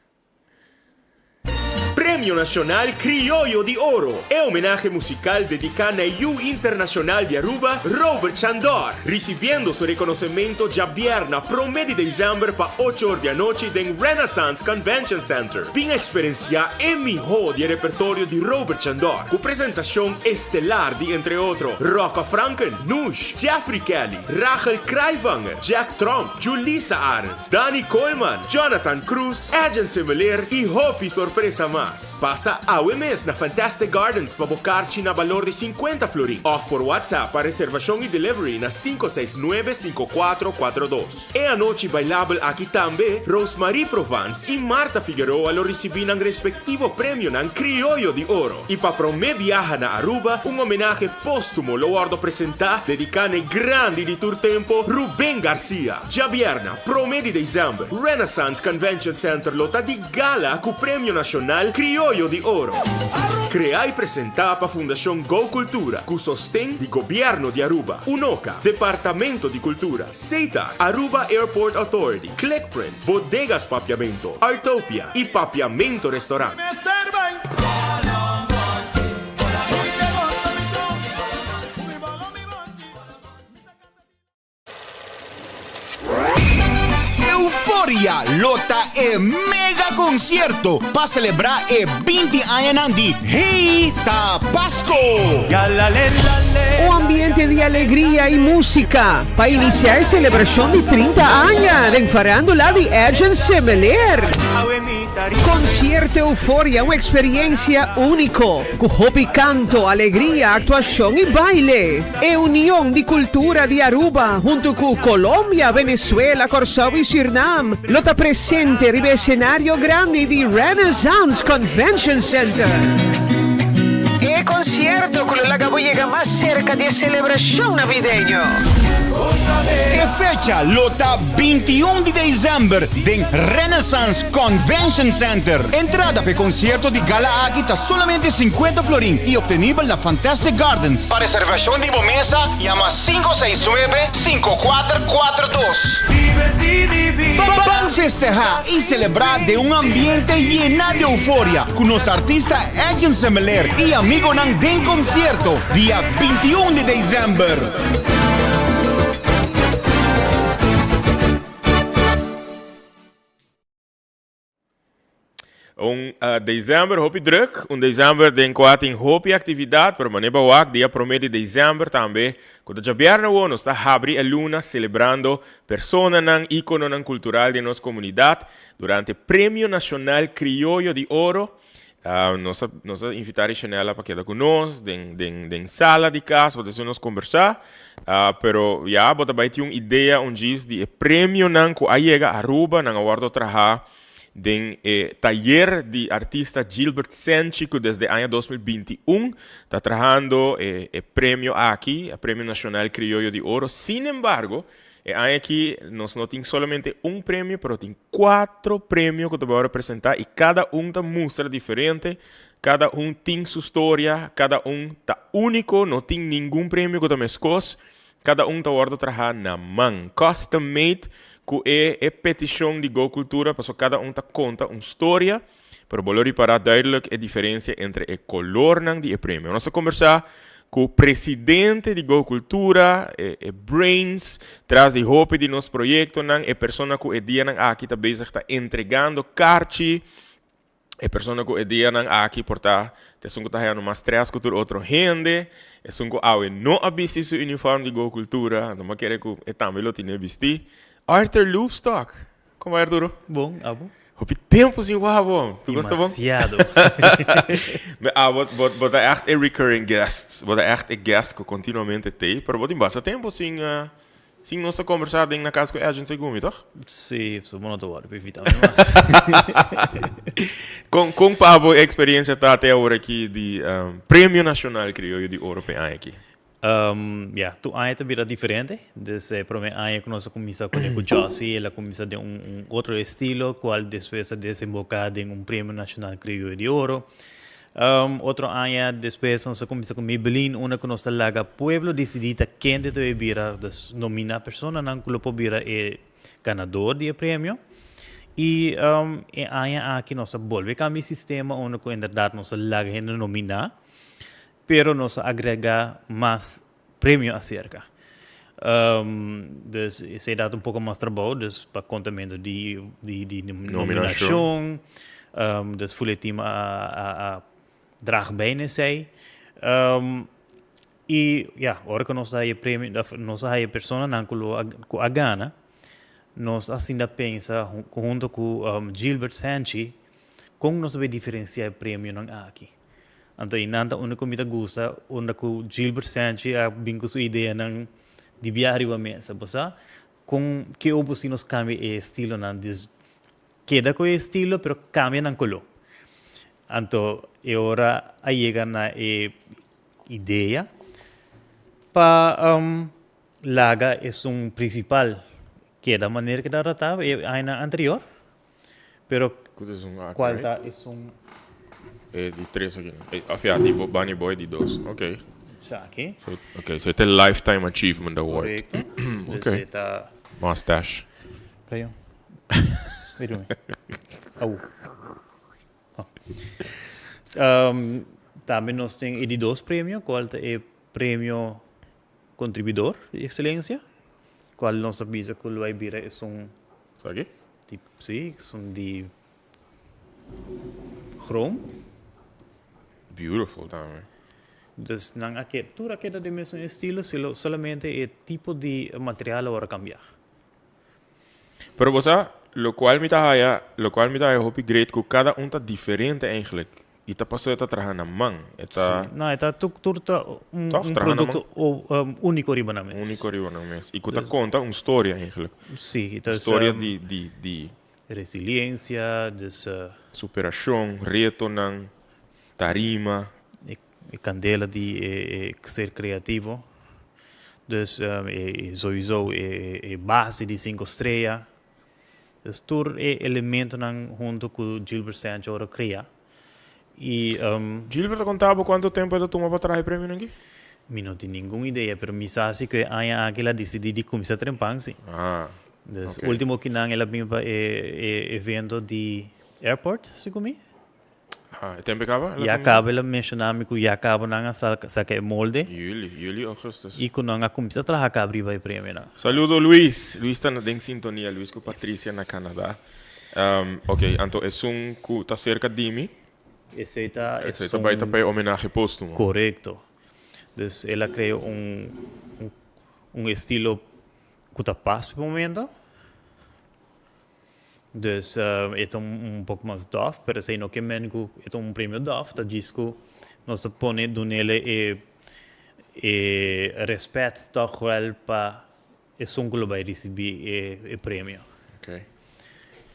Premio Nacional Crioyo di Oro, e homenahe musical dedica na e yu internacional di Aruba, Robert Chandor, ricibiendo su reconocemento djabierna prome di december pa ocho or di anochi den Renaissance Convention Center. Bin experiencia e miho di e repertorio di Robert Chandor, cu presentacion estelar di entre otro Rocco Franken, Nush, Jeffrey Kelly, Rachel Kraaijvanger, Jack Tromp, Julissa Arends, Dani Koolman, Jonathan Cruz, Edjean Semeleer y hopi sorpresa mas. Pasa awe mes na Fantastic Gardens pa bo karchi na balor di 50 florin of por WhatsApp pa reservacion y delivery na 569 5442. E anochi bailabel aki tambe Rosemarie Provence y Martha Figueroa lo ricibi nan respectivo premionan Crioyo di Oro. Y pa prome biaha na Aruba, un homenahe postumo lo wordo presenta dedica n'e grandi di tur tempo Ruben Garcia. Djabierna, prome di december, Renaissance Convention Center lo ta di gala cu Premio Nacional Crioyo di Oro. Crea y presenta pa Fundacion Go Cultura cu sosten di Gobierno di Aruba, Unoca, Departamento di Cultura. Setar, Aruba Airport Authority, Clickprint, Bodegas Papiamento, Artopia y Papiamento Restaurant. Euforia lo ta e mega concierto pa celebra e 20 añanan di Hey Ta Pasco! Un ambiente di alegria y musica pa inicia e celebracion di 30 aña den farandula di Edjean Semeleer. Concierto Euforia, un experiencia unico cu hopi canto, alegria, actuacion y baile. E union di cultura di Aruba hunto cu Colombia, Venezuela, Corsou y Surinam lo ta presente riba e escenario grandi di Renaissance Convention Center. E concierto cu lo laga bo yega mas cerca di e celebracion navideño. E fecha lo ta 21 di december den Renaissance Convention Center. Entrada p'e concierto di gala aki ta solamente 50 florin y obtenibel na Fantastic Gardens. Pa reservacion di bo mesa yama 569 5442. Ban festeha y celebra den un ambiente yena di euforia cu nos artista Edjean Semeleer y amigonan den concierto dia 21 di december. Un december hopi druk, un december den cua tin hopi actividad, pero mane bo wak dia prome di december tambe cu ta djabièrnè awo nos ta habri e luna celebrando personanan, icononan cultural den nos comunidad durante Premio Nacional Crioyo di Oro. Nos a nos a invita Richenella pa keda cu nos den den den sala di cas pa despues nos combersa, pero ya bo ta bay tin un idea un djis di e premionan cu a yega Aruba, nan a wordo traha Den e tayer di artista Gilbert Senchi cu desde aña 2021 ta trahando e e premio aki, e Premio Nacional Crioyo di Oro. Sin embargo, e aña aki nos no tin solamente un premio, pero tin cuatro premio cu ta bay representa y cada un ta mustra diferente, cada un tin su storia, cada un ta unico, no tin ningun premio cu ta mescos. Kada un ta wòrdu trahá na man, custom made, ku e e petishon di Go Cultura pasobra kada un ta konta un storia, pero bo lo ripará duidelijk e diferensia entre e kolornan di e premio. Nos a kombersá ku presidente di Go Cultura, e e brains tras di hopi di nos proyektonan, e persona ku e dianan aki ta bezig ta entregando karchi, E persona ku e dianan aki por ta ta esun ku ta hañando mas strès ku tur otro hende, esun ku awe no a bisti su uniform di Go Cultura, anto mi a kere ku e tambe lo tine bistí. Arthur Loefstok! Kon bai Arturo? Bon, abo? Hopi tempu sin wak bo! Tur kos ta bon? Demasiado! Abo bo ta ègt e recurring guest, bo ta ègt e guest ku kontinuamente t'ei, pero bo tin basta tempu sin Sin nos ta combersa den na cas cu Edjean segun mi, toch? Sí, so bo no ta worde pa invita mi mas. Con, con pa bo experiencia ta te awor aki di um, Premio Nacional Crioyo di Oro p'e aña aki? Um, ja, tur aña ta bira diferente. Dus e prome aña cu nos a cuminsa cu cu Jossy, el a cuminsa den un, un otro estilo, cual despues a desemboca den un Premio Nacional Crioyo di Oro. Otro aña despues nos a cuminsa cu Maybelline unda cu nos ta laga pueblo dicidi ta kende ta bay bira, dus nomina personanan cu lo por bira e ganador di e premio. Y e aña aki nos a bolbe cambia e sistema unda cu inderdaad nos a laga hende nomina, pero nos a agrega mas premio acerca. Dus esey dat un poco mas trabou, dus pa contamento di di di nominacion, dus full e team a a a draag bij na esey. Y ya, ora cu nos a haya premio, of nos a haya personanan cu lo a cu a gana, nos a sinta pensa hunto cu Gilbert Sanchi con nos a bay diferencia e premionan aki. Anto einan ta unda ku mi ta gusta, unda ku Gilbert Sanchi a bin ku su ideanan di bia riba mesa. Bo sa kon ke obo si nos kambia e estilonan, dus keda ku e estilo pero kambia nan koló. Anto e ora a yega na e idea pa laga esun prinsipal keda manera ke tabata ta e añanan anterior. Pero Ku ta esun aki, cual right? ta esun? E di tres aki. E, of ja, di Bunny Boy di dos. Ok. Esaki. So, ok, so e ta e Lifetime Achievement Award. Correcto. Ok. Dus e ta. Mustache. Rayon. Wait un Au. Oh. Tambe nos tin e di dos premio, cual ta e premio contribuidor di excelencia, cual nos a bisa cu lo bay bira esun. Esaki? Di, si, son di chrome. Beautiful tambe. Dus nan a keda, tur a keda den mesun estilo, solo, solamente e tipo di material awor a cambia. Pero bo sa, locual mi ta haya, locual mi ta haya hopi great cu cada un ta diferente eigenlijk. Y ta pasobra e ta traha na man. E ta. Sí. No, e ta tur, tur ta un, Toch? un Traha na man. producto o, um, unico riba nan mes. Unico riba nan mes. Y cu ta conta un storia eigenlijk. Sí, Un dus, storia um, di, di, di. Resiliencia, dus, uh. Superacion, retonan, tarima. E, e candela di e, e ser creativo. Dus, um, e, e sowieso e, e base di cinco strea. Dus tur e elementonan hunto cu Gilbert Sancho ora crea. Y, um. Gilbert a conta bo cuanto tempo e ta tuma pa traha e premionan aki? Mi no tin ningun idea, pero mi sa si cu e aña aki el a dicidi di cuminsa trempan si. Ah, Dus ok. ultimo kinan el a bin pa e e evento di airport, segun mi. Ah, e tempo e caba? Ya caba el a menciona mi cu ya caba nan a saca e molde. Juli, juli, augustus. Y cu nan a cuminsa traha caba riba e premionan. Saludo Luis! Luis ta den sintonia, Luis cu Patricia na Canada. Ok, anto esun cu ta cerca di mi. Esey ta Esey ta bay ta pa e homenahe postumo. Corecto. Dus el a crea un un estilo cu ta pas pa e momento. Dus e ta un poco mas dof, pero esey no ke men cu e ta un premio dof, ta djis cu nos ta pone dunele e e respet toch wel pa esun cu lo bay ricibi e e premio. Okay.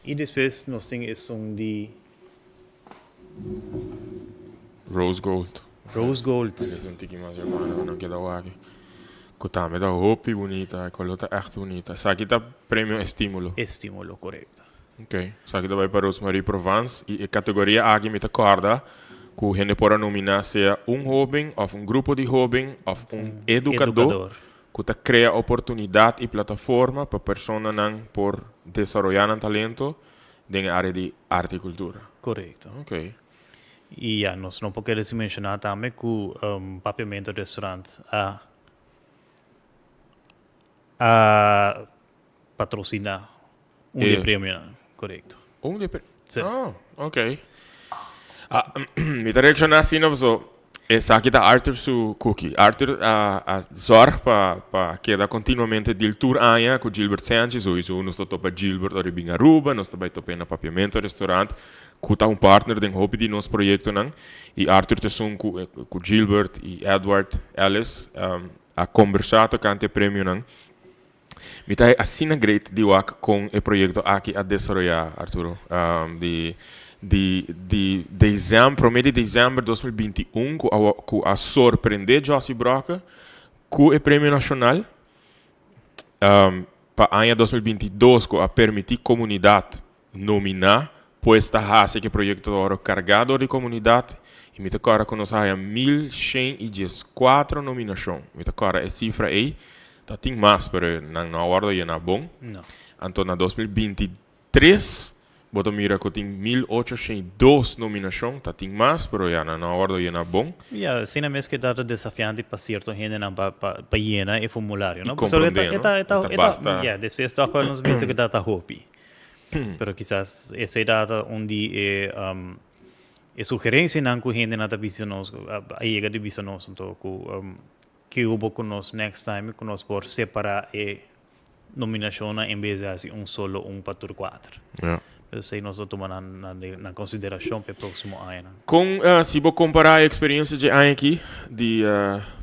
Y despues nos tin esun di. Rose gold. Rose gold. Esaki un tiki mas hermano, no keda wak. Cu tambe ta hopi bunita, e color ta echt bunita. Esaki ta premio Estimulo. Estimulo, corecto. Ok, esaki ta bay pa Rosemarie Provence y e categoria aki mi ta corda cu hende por a nomina sea un hoben of un grupo di hoben of un educador cu ta crea oportunidad y plataforma pa personanan por desaroya nan talento den e area di arte y cultura. Corecto. Ok. Y ya, nos no por kere sin menciona tambe cu Papiamento Restaurant a a patrocina un di e premionan. Corecto. Un di e premionan? Si. Oh, ok. Ah, mi ta reacciona asina paso esaki ta Arthur su cookie. Arthur a a zorg pa pa keda continuamente dil tur aña cu Gilbert Sanchez. Sowieso nos ta topa Gilbert ora e bin Aruba, nos ta bay top'e na Papiamento Restaurant. Cu ta un partner den hopi di nos proyectonan y Arthur ta esun cu cu Gilbert y Edward Ellis a combersa tocante e premionan. Mi ta asina great di wak con e proyecto aki a desaroya, Arturo. Di di di december, prome di december 2021 cu a cu a sorprende Jossy Brokke cu e premio nacional. Pa aña 2022 cu a permiti comunidad Nominá, pues ta hasi ku e proyekto ta wòrdu kargá dor di komunidat i mi ta kòrda ku nos a haña 1114 nominashon. Mi ta kòrda e sifra ei, ta tin mas pero nan no a wòrdu yená bon. Anto na 2023 bo ta mira ku tin 1802 nominashon, ta tin mas pero ya nan no a wòrdu yená bon. Ya, asina mes ku e ta desafiante pa sierto hendenan pa pa yena e formulario, no? I komprondé, no? E ta basta. Ya, despues tòg nos bisa ku ta ta hopi. Pero kisas esei ta ta un di e e sugerencianan cu hendenan ta bisa nos, a yega di bisa nos anto cu ke hubo cu nos next time cu nos por separa e nominacionnan en bes di haci un solo un pa tur cuater. Ja. Esei nos lo tuma na na consideracion pa e proximo añanan. Con si bo compara e experiencia dje aña aki di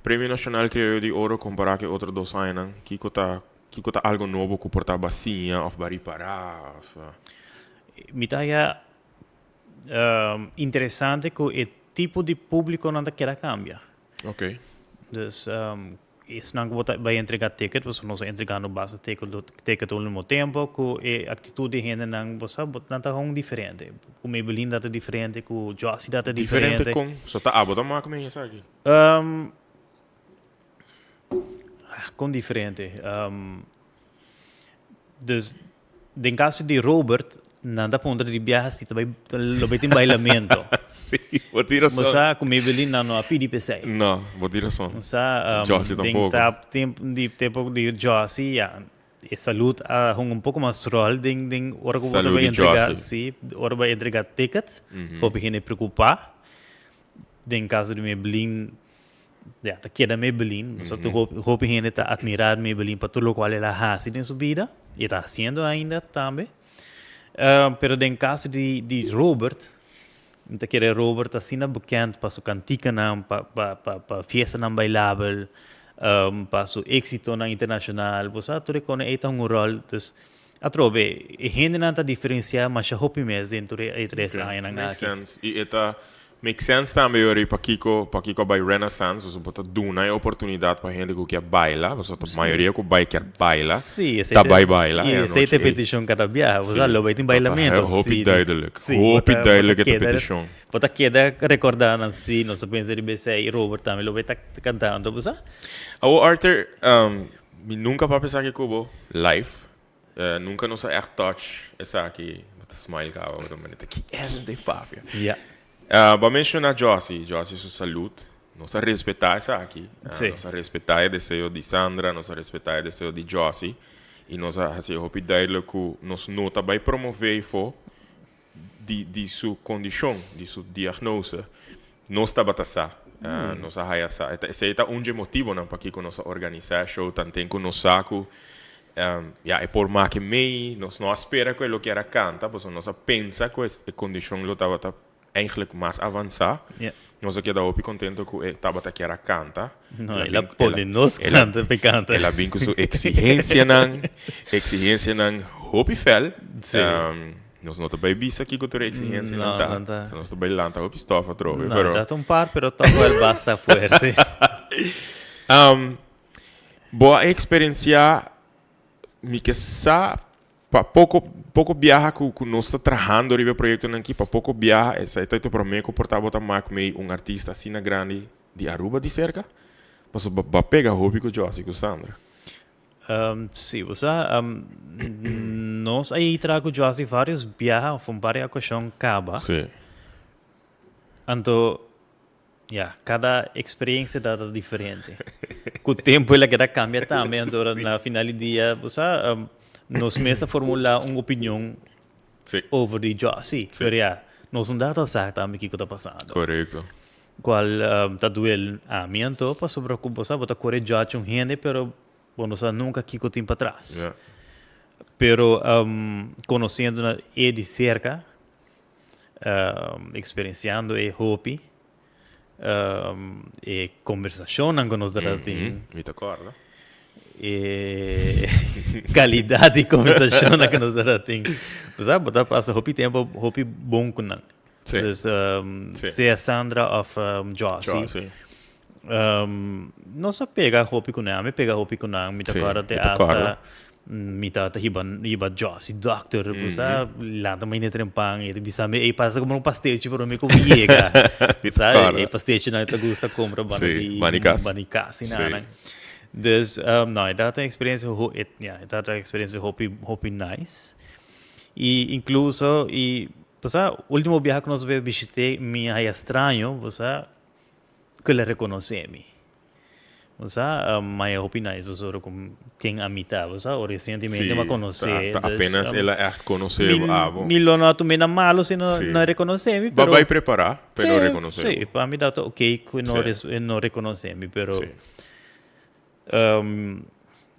Premio Nacional Criollo di Oro compara cu e otro dos añanan, kico ta Kiko ta algo nobo ku por ta basia òf ba ripará òf? Mi ta haya interesante ku e tipo di públikonan ta keda kambia. Oké. Dus esnan ku bo ta bai entregá ticket, pasobra nos a entregando basta ticket último tempu, ku e aktitut di hendenan, bo sa, nan ta hon diferente. Ku Maybelline ta diferente, ku Jossy ta diferente. Diferente kon? So ta abo ta mak mi esaki? Kon diferente? Dus den caso di Robert, nan ta puntra di biaha si ta bai, lo bai tin bailamento. Sí, bo tin rason. Bo sa ku Maybelline nan no a pidi p'esei. No, bo tin rason. Bo sa, Jossy den tampoco. tap tempo di tempo di Jossy, ya. E salud a hunga un poco mas rol den den ora cu bo ta Salud bay di entrega, Jossy. si, ora bay entrega ticket, hopi hende preocupa. Den caso di Maybelline, ya, ta keda Maybelline. Nos ta hopi, hopi hende ta admira Maybelline pa tur locual el a haci den su bida y ta haciendo ainda tambe. Pero den caso di di Robert, Mi ta kere Robert asina bekend pa su kantikanan, pa pa pa pa fiestanan bailabel, pa su éksitonan internashonal. Bo sa tur e kone ei ta hunga un ròl. Dus atrobe e hendenan ta diferensiá masha hopi mes den tur e tres añanan Make aki. sense. I e ta make sense tambe yori pakiko pakiko a bai Renaissance, pasobra bo ta duna e oportunidat pa hende ku kier baila, pasobra ta mayoria ku bai kier baila, Sí, esei ta ta bai baila i e esei ta anochi e ei. petishon kada biaha. Bo sa Sí, lo bai tin ta ta bailamentu, hopi sí. duidelijk, Sí, bo hopi ta bo ta duidelijk e ta keda petishon. bo ta keda rekordá nan sí, nos a pensa riba esei i Robert tambe lo bai ta kantando, bo sa. Awor Arthur, mi nunka papia esaki ku bo live, nunka nos a ègt touch esaki, bo ta smile kaba, bo ta manera ta ki es den papia. Ja. Bo a menshoná Jossy, Jossy su salud, nos a respetá esaki, nos a respetá e deseo di Sandra, nos a respetá e deseo di Jossy i nos a hasi hopi duidelijk ku nos no ta bai promové efo di di su kondishon, di su diagnose. Nos tabata sa, nos a haya sa, esei ta un dje motibonan pakiko nos a organisá e show tanten ku nos sa ku Ya, e por make mei, nos no a spera ku e lo kier a kanta, pasobra nos a pensa ku e kondishon lo tabata eigenlijk mas avansá. Nos a keda hopi kontento ku e tabata kier a kanta. No, el a pone nos kanta p'e kanta. El a bin ku su eksigensianan, eksigensianan hopi fèl. Nos no ta bai bisa kiko tur e eksigensianan ta. No, no ta. Nos ta bai lanta hopi stòf atrobe, No, pero. ta un par, pero tòg wèl basta fuerte. Bo a experiencia mi ke sa pa poco poco biaha cu cu nos ta trahando riba e proyectonan aki pa poco biaha esai ta e prome cu por ta bo ta mak mei un artista asina grandi di Aruba di cerca? Pasobra bo a pega hopi cu Jossy cu Sandra. Si, bo sa nos a traha cu Jossy varios biaha of un par di ocasion caba. Si. Anto Ya, cada experiencia ta ta diferente. Cu tempo el a keda cambia tambe, anto ora na final di dia, bo sa, nos mes a formula un opinion over di Jossy. Pero ya, nos no ta sa tambe kico ta pasando. Correcto. Cual ta duel ami anto, pasobra cu bo sa, bo ta core judge un hende, pero bo no sa nunca kico tin patras. Pero conociendo e di cerca, Experienciando e hopi e conversacionnan cu nos ta tin. Mi ta corda. E calidad di conversacionnan cu nos ta tin. Bo sa, bo ta pasa hopi tempo hopi bon cu nan. Sí. Dus, sea Sandra of Jossy. Jossy. Nos a pega hopi cu nan, ami a pega hopi cu nan, mi ta corda te hasta mi ta hiba hiba Jossy dokter, bo sa, lanta mainta trempan y ta bisa mi ey pasa como un pastechi pero mi como yega, bo sa, e pastechinan ta gusta compra banda di banda di cas y nan. Dus no e tabata un experiencia ya e tabata un experiencia hopi hopi nice y incluso y bo sa ultimo biaha cu nos a bishite mi a haya straño bo sa. Ku el a rekonosé mi. Bo sa, maya hopi nice pasobra ku ken ami ta, bo sa, o resientemente mi a konosé. Sí, ta apenas el a ègt konosé bo abo. Mi lo no a tum'é na malo si no a rekonosé mi, pero. Bo a bai prepará pa e no rekonosé bo. Sí, pa mi ta oké ku e no rekonosé mi, pero.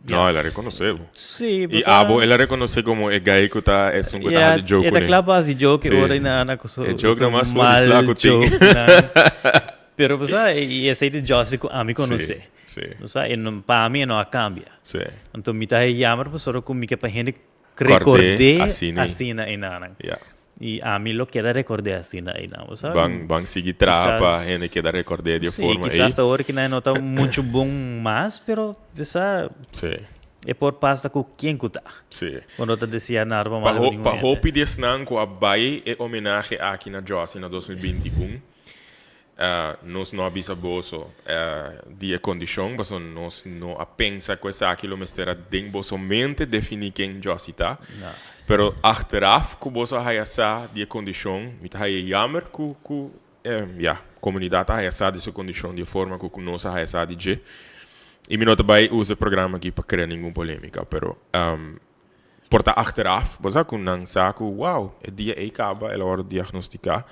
No, el a rekonosé bo. Sí, I abo el a rekonosé komo e guy ku ta esun ku ta hasi joke E ta kuné. kla pa hasi joke Sí. ora i na ana ku su E joke su na mas for di sla mal ku tin. joke nan. Pero bo sa, i esei ta Jossy ku ami konosé. Sí, sí. Bo sa, e no, pa ami e no a kambia. Sí. Anto mi ta jammer pasobra ku mi ke pa hende Kòrd'é rekord'é asina. asina einan. Ya. I ami lo keda rekord'é asina einan, bo sa. Ban, ban sigui traha pa hende keda rekord'é di e Sí, forma ei. kisas awor ki nan no ta muchu bon mas, pero bo sa, Sí. e por pasa ku ken ku ta. Sí. Bo no ta deseá nada pa Pa malo ho, ningun pa hende. hopi di esnan ku a bai e homenahe aki na Jossy na 2021, Nos no a bisa boso di e kondishon, pasobra nos no a pensa ku esaki lo mester a den boso mente definí ken Jossy ta. Pero achteraf ku boso a haya sa di e kondishon, mi ta haya jammer ku ku ya, komunidat a haya sa di su kondishon di e forma ku nos a haya sa di dje. Y mi no ta bay usa e programa aki pa crea ningun polemica, pero um, por ta achteraf, bo sa cu nan sa cu wow, e dia ey caba, el a wordo diagnostica.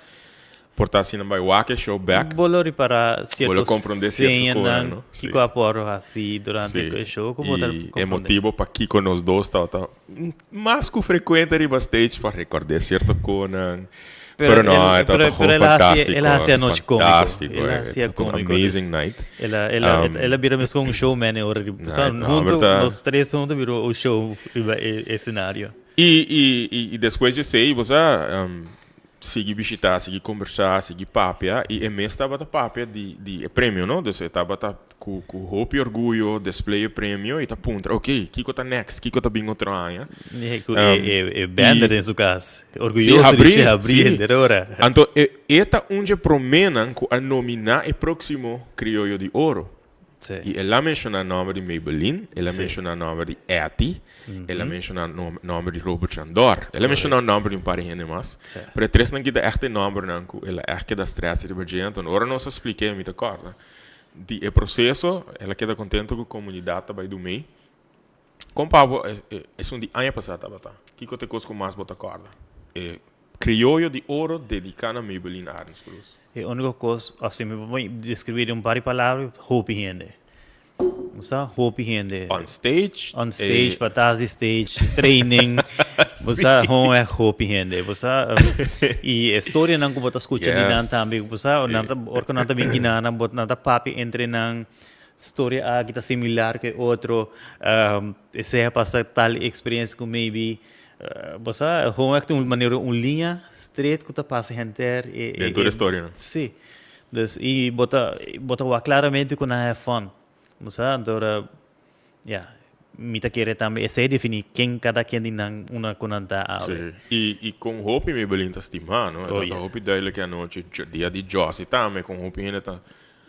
Por ta asina bay wak e show back. Bo lo ripara Bo lo cierto comprende cierto cosnan, señanan no? Sí. kico a por haci durante Sí. e show cu bo ta Y e comprende. motibo pakico nos dos tabata mas cu frecuente riba stage pa record'é cierto conan. Pero Pero no, el, e tabata pero, pero gewoon el a haci, fantástico, el a haci anochi cómico. fantástico. El a eh. hacia Tabata un cómico. amazing Dus night. el a, el a, Um, el a bira mescon un showman e ora di, Night, sa, no, hunto, pero ta- nos tres hunto bira un show riba e escenario. Y, y, y, y despues di esey, bo sa, um, sigui bishita, sigui combersa, sigui papia, y e mes tabata papia di, di e premio, no? Dus e tabata cu, cu hopi orguyo display e premio y ta puntra, ok, kico ta next? Kico ta bin otro aña? E, cu Um, e, e, e banner y- den su cas. Sí, Orguyoso di habrí, dje habrí sí. henter ora. Anto e, e ta un dje promenan cu a nomina e proximo Crioyo di Oro. Sí. Y el a menciona nomber di Maybelline, el a Sí. menciona nomber di Etty, el a menciona nom nomber di Robert Chandor. El a menciona nomber di un par di hende mas. Sí. Pero e tresnan ki ta echt e nombernan cu el a echt keda stress riba dje. Anto ora nos a spliké, mi ta corda, di e proceso, el a keda contento cu comunidad ta bay du mee. Con pa bo e e esun di aña pasa tabata? Kico ta e cos cu mas bo ta corda? E Crioyo di Oro dedica na Maybelline Arends Cruz. E unico cos, of si mi por describi den un par di palabra, hopi hende. Bo sa, hopi hende. On stage. On stage, patras di stage, training. Bo sa, hon echt hopi hende. Bo sa, y e storianan cu bo ta scucha di nan tambe, bo sa, nan ta, ora cu nan ta bin guina nan, bo, nan ta papia entre nan, storia aki ta similar cu e otro, esey a pasa tal experiencia cu maybe Bo sa, gewoon echt un manera, un liña straight cu ta pasa henter e. Den tur e storianan. Si. Dus, y bo ta, bo ta wak claramente cu nan have fun. Bo sa, anto ora, ya, mi ta kere tambe esey defini ken cada ken di nan una cu nan ta awe. Si. Y, y con hopi Maybelline ta stima, no? E Oh, ta yeah. hopi duidelijk e anochi, dia di Jossy tambe, con hopi hende ta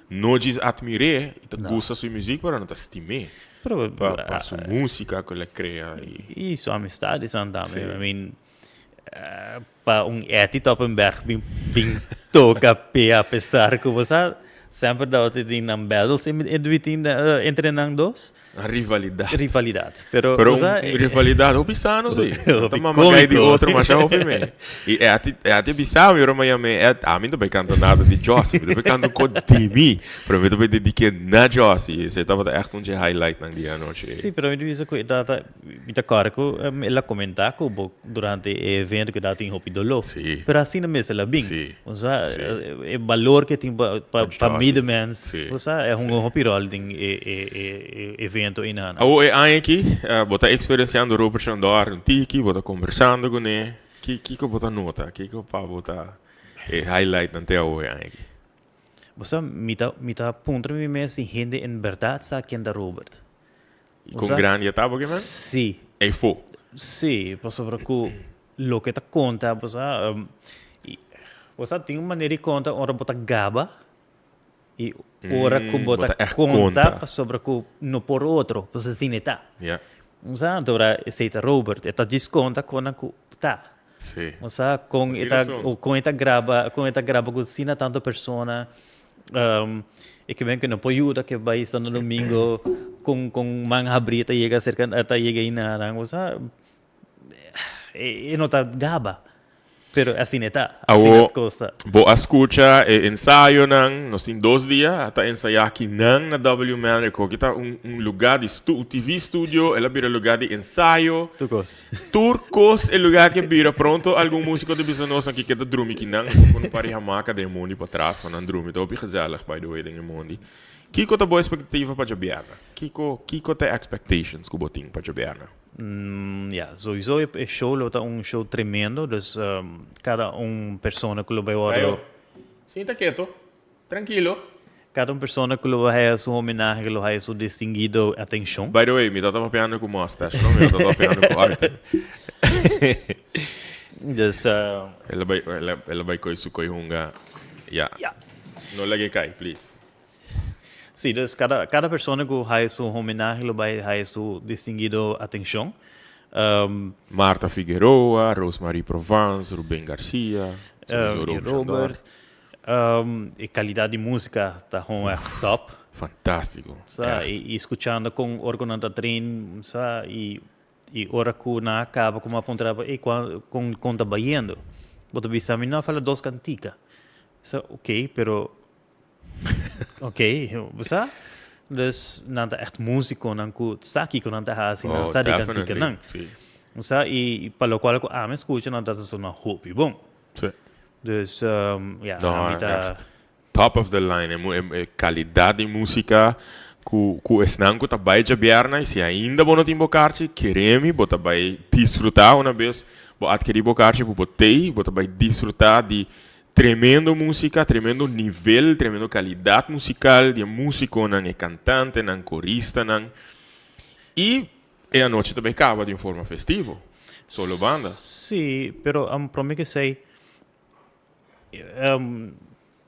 no djis admir'é y ta gusta su muziek, pero nan ta stim'é. Pero, Pa, pa su música cu el a crea y. Y su amistadesnan tambe. Sí. I mean, pa un Etty Toppenberg bin, bin toca p'e apesar cu bo sa semper dawata tin nan battles in, in between, entre nan dos. Nan rivalidad. Rivalidad. Pero, Pero bo sa, un rivalidad hopi sano si. Hopi Ta mama cay di cómico. otro masha hopi me. Y Etty, Etty a bisa mi ora mi a yam'é, Ed, ami no ta bay canta nada di Jossy, mi ta bay canta un cos di mi, pero mi ta bay dediké na Jossy. Esey tabata echt un dje highlightnan di e anochi ey. Sí, pero mi ta bisa cu e tata, mi ta corda cu el a comenta cu bo durante e evento cu ta tin hopi dolor. Sí. Pero asina mes el a bin. Sí. Osea, Sí. e balor cu e tin pa pa Pa pa Jossy. midemens, Sí. osea, e hunga Sí. un hopi rol den e e e e evento eynan. Awo e aña aki bo ta experienciando Robert Chandor un tiki, bo ta conversando cune. Ki kiko bo ta nota? Kiko pa bo ta e highlightnan te awo e aña aki? Bo sa, mi ta mi ta puntra mi mes si hende en berdad sa ken ta Robert. I Bo kon sa? grandi e ta bo ke men? Sí. Eyfo. Sí, pasobra ku loke ta konta, bo sa, bo sa tin un manera di konta ora bo ta gaba i ora ku bo bo ta ta ègt konta konta. pasobra ku no por otro, pasobra asina e ta. Ja. Bo sa, anto ora esei ta Robert, e ta djis konta kon ku ta. Sí. Bo sa kon Bo e tin ta rason. kon e ta graba, kon e ta graba ku asina tanto persona, e ke ben ku no por yuda ke bai Santo Domingo kon kon man habri ta yega serka ta yega ei nan, bo sa e no ta gaba. Pero asina e ta, asina Awo, e cos ta. bo a scucha e ensayonan, nos tin dos dia, a ta ensaya akinan na W Manor, cu aki ta un un lugar di stu TV studio, el a bira lugar di ensayo. Tur cos. Tur cos e lugar aki a bira, pronto algun musico ta bisa nos aki ke ta drumi kinan, nos a pone un par di hamaca den e mondi patras pa nan drumi, ta hopi gezellig by the way den e mondi. Kico ta bo expectativa pa djabièrnè? Kico kico ta e expectations cu bo tin pa djabièrnè? Ya, sowieso e show lo ta un show tremendo, dus cada un persona cu lo bay wordo. Ayo, sinta keto, trankilo. Cada un persona cu lo bay haya su homenahe, lo haya su distinguido atencion. By the way, mi ta papiando cu Mustache, no? Mi no ta papiando cu Arthur. Dus. El a bay, el a bay coy su coy hunga. Ya. Ya. No laga e cay, please. Sí, dus cada, cada persona cu haya su homenahe lo bay haya su distinguido atencion. Um, Marta Figueroa, Rosemarie Provence, Ruben Garcia, sowieso um, Robert Robert. Um, e calidad di musica ta gewoon echt top. Fantástiko. Sa, Echt. i, i skuchando kon ora ku nan ta train, sa, i, i ora ku nan a kaba ku mi a puntra bo, ey, kua, kon, kon ta bayendo? Bo ta bisa mi, no, a fala dos kantika. Sa, oké, pero Ok, bo sa? Dus nan ta echt músiconan ku sa kiko nan ta hasi, nan Oh, sa di definitely. kantikanan. Sí. Bo sa? I pa lokual ku ami skucha nan ta sona hopi bon. Sí. Dus um, ja, No, ami ta echt. Top of the line. E, mu- e, e calidad di música ku, ku esnan ku ta bai djabièrnè. I si ainda bo no tin bo karchi, keremi, bo ta bai disfrutá una bes bo adkerí bo karchi ku bo tei, bo ta bai disfrutá di Tremendo musica, tremendo nivel, tremendo calidad musical di e musiconan, e cantantenan, coristanan. Y e anochi ta bay caba di un forma festivo. Solo banda. Sí, pero prome cu esey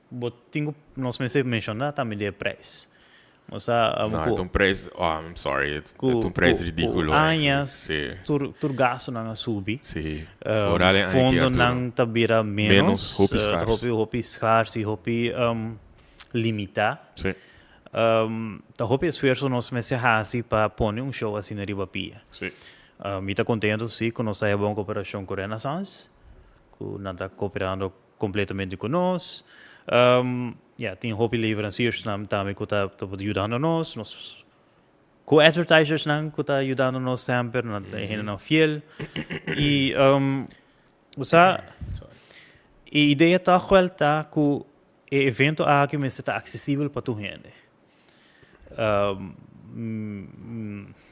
bo tin cu nos mester menciona tambe di e prijs. Osea, No, cu e ta un prijs, oh, I'm sorry, e cu ta un prijs cu ridiculo cu eigenlijk. añas Sí. tur tur gastonan a subi. Sí, vooral e aña aki, Arturo. Fondonan ta bira Menos, menos, hopi schaars. hopi hopi schaars y hopi limita. Sí. Ta hopi esfuerso nos mester haci pa pone un show asina riba pia. Sí. Mi ta contento si cu nos ta haya bon cooperacion cu Renaissance, cu nan ta cooperando completamente cu nos. Ya, tin hopi leveranciersnan tambe cu ta ta yudando nos, nos co-advertisersnan cu ta yudando nos semper, nan ta hendenan fiel. Y bo sa, e idea toch wel ta cu e evento aki mester ta accesibel pa tur hende.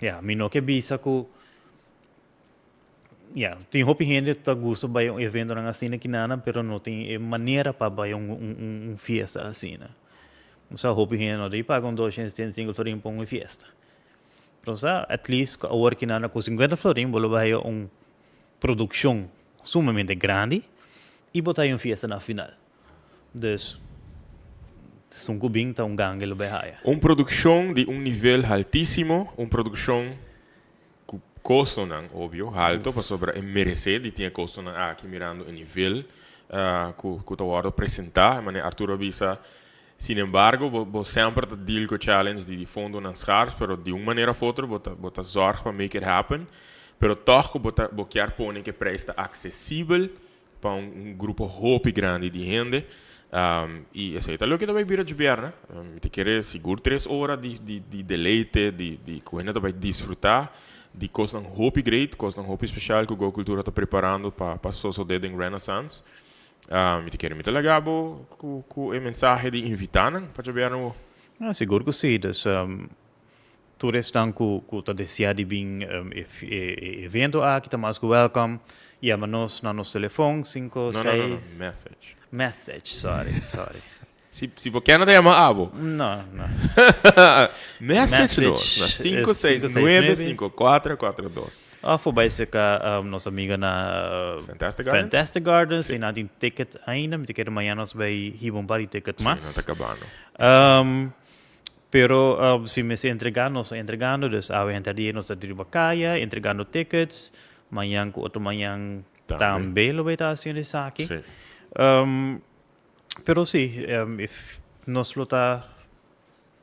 Ya, mi no ke bisa cu Ya, tin hopi hende ta gusta bai un eventonan asina kinanan, pero no tin e manera pa bai un un un fiesta asina. Osea, hopi hende no ta paga un 275 florin pa un fiesta. Pero osea, at least awor kinanan ku 50 florin bo lo bai haya un produkshon sumamente grandi i bo ta haya un fiesta na final. Dus, esun ku bin ta un ganga lo bai haya. Un produkshon di un nivel haltísimo, un produkshon Ku kostonan, obvio, halto pasobra e meresé di tin e kostonan aki mirando e nivel ku ku ta wòrdu presentá, manera Arturo a bisa. Sin embargo, bo bo semper ta deal ku e challenge di di fondonan schaars, pero di un manera of otro bo ta bo ta zòrg pa make it happen. Pero tòg ku bo ta bo kier pone ku e prijs ta aksesibel pa un un grupo hopi grandi di hende. Y esey ta loke ta bay bira djobierna. Mi ta kere sigur tres ora di di di deleite, di di cu hende ta bay disfruta di cosnan hopi great, cosnan hopi special cu Go Cultura ta preparando pa pa sosode den Renaissance. Mi ta kere mi ta laga bo cu cu e mensahe di invita nan pa djobierna bo. Ah, sigur cu si. Dus Tur esnan ku ku ta deseá di bin e e evento aki ta mas ku welkom. Yama nos na nos telefon sinku No, no, seis. no, no, message. Message, sorry, sorry. Si, si bo kier no ta yama abo. No, no. Message nos na sinku seis nuebe sinku kuater kuater dos. Of bo bai serka nos amiga na Fantastic Gardens. Fantastic Gardens. Si nan tin ticket ainda, mi ta kere mañana nos bai hiba un par di ticket mas. Si, nan ta kabando. Pero si mester entrega nos ta entregando, dus awe henter dia nos ta riba kaya entregando tickets, mañan ku otro mañan tambe lo bay ta haciendo esaki. Sí. Pero si, if nos lo ta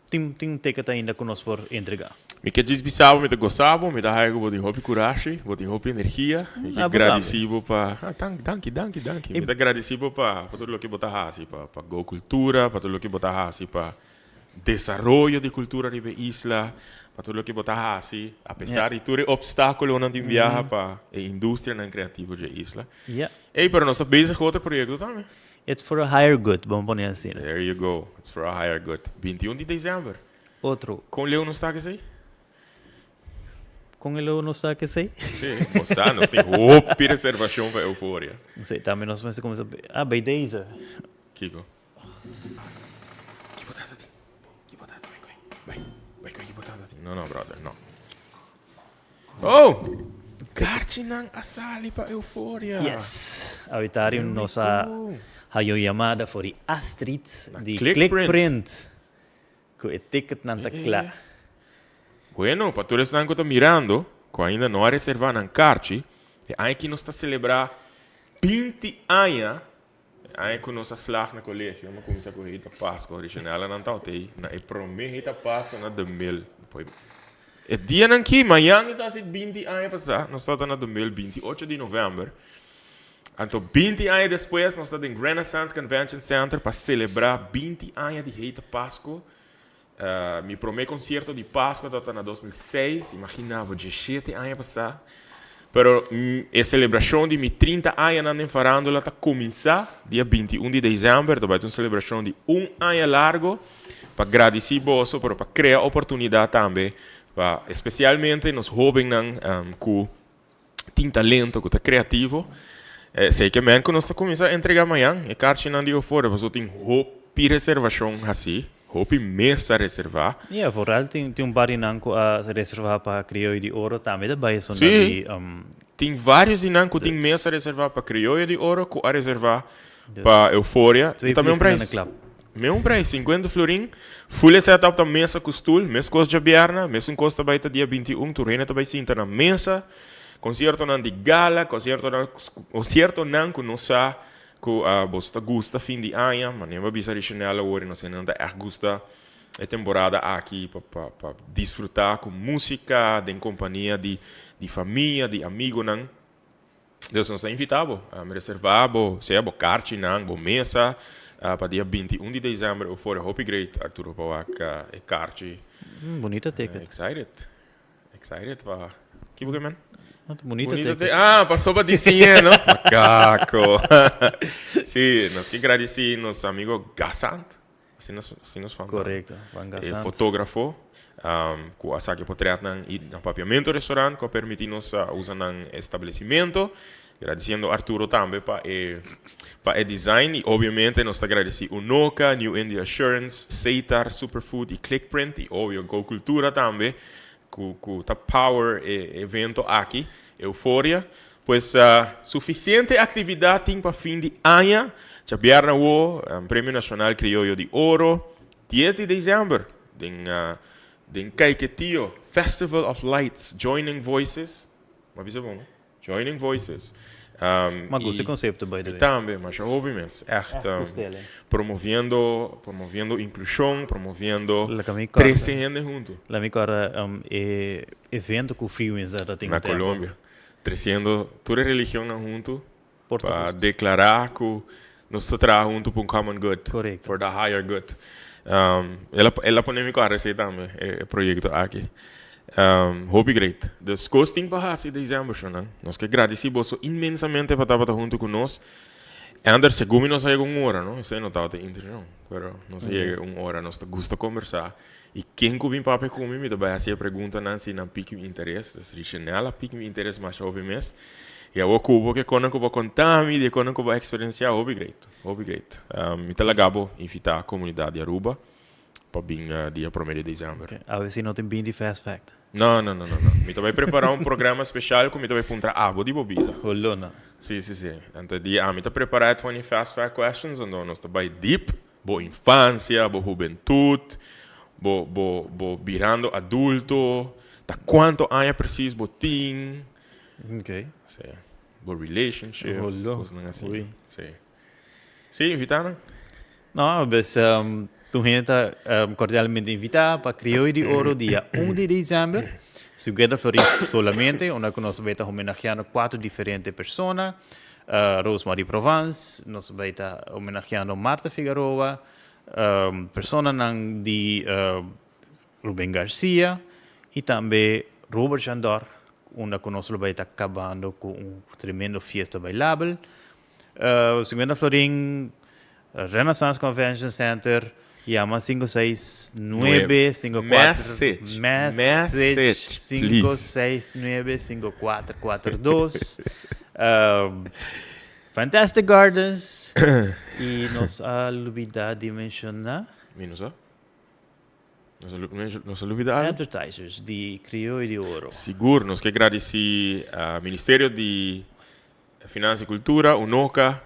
tin tin ticket ainda ku nos por entrega. Mi ke djis bisa bo mi ta gosa bo, mi ta haya ku bo tin hopi kurashi, bo tin hopi energia, mi ke gradisi bo pa, ah danki, danki, danki, mi ta gradisi bo pa tur loke bo ta hasi pa Go Cultura, pa tur loke bo ta hasi pa desaroyo di cultura riba e isla, pa tur loke bo ta haci, a pesar di tur e obstaculonan tin biaha pa e industrianan creativo dje isla. Ey, pero nos ta bezig cu otro proyecto tambe. It's for a higher good, bo pone asina. There you go, it's for a higher good. 21 di december. Otro. Con leu nos ta kesey? Con e leu nos ta kesey? Si, bo sa, nos tin hopi reservacion pa Euforia. Si, tambe nos mester cuminsa, ah, bay deze. Kico? Ki potata tin? Ki potata? Bai koe. Bai. Bai koe ki potata tin. No, no, brother, no. Oh! Karchinan a sali pa Euforia. Yes. Awitari nos a hayo yamada for di Astrid di Click Click Print. Print. Ku e ticketnan ta kla. Bueno, pa tur esnan ku ta mirando, ku ainda no a reserva nan karchi, e aña aki nos ta selebrá 20 aña. Aña ku nos a slag na kolegio, mi a kuminsá ku Heta Pasco. Richenella nan tabata ei na e promé Heta Pasco na De Mil. E dianan ki, mañan e ta hasi 20 aña pasá, nos tabata na De Mil 28 di novèmber. Anto 20 aña despues nos ta den Renaissance Convention Center pa selebrá 20 aña di Heta Pasco. Mi promé konsierto di Pasco tabata na 2006, imagina bo, 17 aña pasá. Pero e selebrashon di mi 30 añanan den farándula ta kuminsá dia 21 di desèmber. Ta bai ta un selebrashon di un aña largo pa gradisí boso, pero pa krea oportunidat tambe pa espesialmente nos hóbennan ku tin talento, ku ta kreativo. Esei ke men ku nos ta kuminsá entregá mañan e karchinan di Euforia, pasobra tin hopi reservashon hasí, hopi mesa reservá. Ya, vooral tin tin un par di nan ku a reservá pa Krioyo di Oro tambe ta bai esonnan di. Sí, tin vários di nan ku tin mesa reservá pa Krioyo di Oro ku a reservá pa Euforia i ta meun prijs. Meun prijs, 50 florin. Full e setup ta mesa ku stul, meskos djabièrnè, mesun kos ta bai ta dia 21, tur hende ta bai sinta na mesa. Konsiertonan di gala, konsiertonan konsiertonan ku nos sa ku boso ta gusta fin di aña, manera mi a bisa Richenel awor i nos hendenan ta ègt gusta e temporada aki pa pa pa disfrutá ku músika den kompania di di famia, di amigonan. Dus nos ta invitá bo, reservá bo, sea bo karchinan, bo mesa, pa dia 21 di december Euphoria. Hopi great, Arturo, pa wak e karchi. Bunita ticket. Excited. Excited pa. Ki bo ke men? Bunita ticket. Ah, paso pa diseñ'é, no? Macaco. Sí, nos ke gradisí nos amigo Gassant. Asina nos fam ta. Correcto, Juan Gassant. E fotógrafo cu a saca e potretnan y na Papiamento Restaurant cu a permiti nos usa nan establecimento. Gradiciendo Arturo tambe pa e pa e design y obviamente nos ta gradeci Unoca, New India Assurance, Seitar Superfood y Clickprint y obvio Go Cultura tambe cu cu ta power e evento aki, Euforia. Pues suficiente actividad tin pa fin di aña. Djabièrnè awo Premio Nacional Crioyo di Oro, dies di december den den Caiquetio Festival of Lights Joining Voices, m'a bisa bon no? Joining Voices. M'a gusta e concepto by the way. Mi tambe, masha hopi mes. Echt promoviendo promoviendo inclusion, promoviendo trece hende hunto. Laat mi corda e evento cu Freewinds a tin Na Colombia. Treciendo tur e religionnan hunto pa declara cu nos ta traha hunto pa un common good. For the higher good. El a pone mi corda esey tambe, e proyecto aki. Hopi great. Dus cos tin pa haci december shownan. Nos ke gradici boso inmensamente pa tabata hunto cu nos. Ander, segun mi nos a yega un ora, no? Esey no tabata intencion, pero nos a yega un ora. Nos ta gusta combersa. I ken ku bin papia ku mi, mi ta bai hasi e preguntanan si nan piki mi interes. Dus Richenel a piki mi interes masha hopi mes. I awor ku bo ke konan ku bo a konta mi, di e konan ku bo a eksperensiá, hopi great, hopi great. Mi ta laga bo invitá komunidat di Aruba pa bin dia promé di desèmber. Awe si no tin binti fast fact. No, no, no, no, no. Mi ta bai prepará un programa speshal ku mi ta bai puntra abo di bo bida. Holo no. Si, si, si. Anto di ami ta prepará e 20 fast fact questions, anto nos ta bai deep. Bo infancia, bo hubentud, bo bo bo birando adulto, ta cuanto aña precies bo tin. Ok. Sí. Bo relationships, Holo. cosnan así. Ui. Sí. Sí, invita nan. No, pues tur hende ta cordialmente invita pa Crioyo di Oro dia un di december. Cincuenta florin solamente, unda cu nos bay ta homenageando cuatro diferente persona. Rosemarie Provence, nos bai ta homenageando Martha Figueroa, personanan di Ruben Garcia y tambe Robert Jandor, unda cu nos lo bai ta cabando cu un tremendo fiesta bailabel. 50 florin, Renaissance Convention Center, yama 569 54 Message, message message, please. 569 5442. Fantastic Gardens. Y nos a lubida di menciona. Mi no sa. Nos a nos a lubida algo? Advertisers di Crioyo di Oro. Sigur, nos ke gradici Ministerio di Finansa y Cultura, Unoca,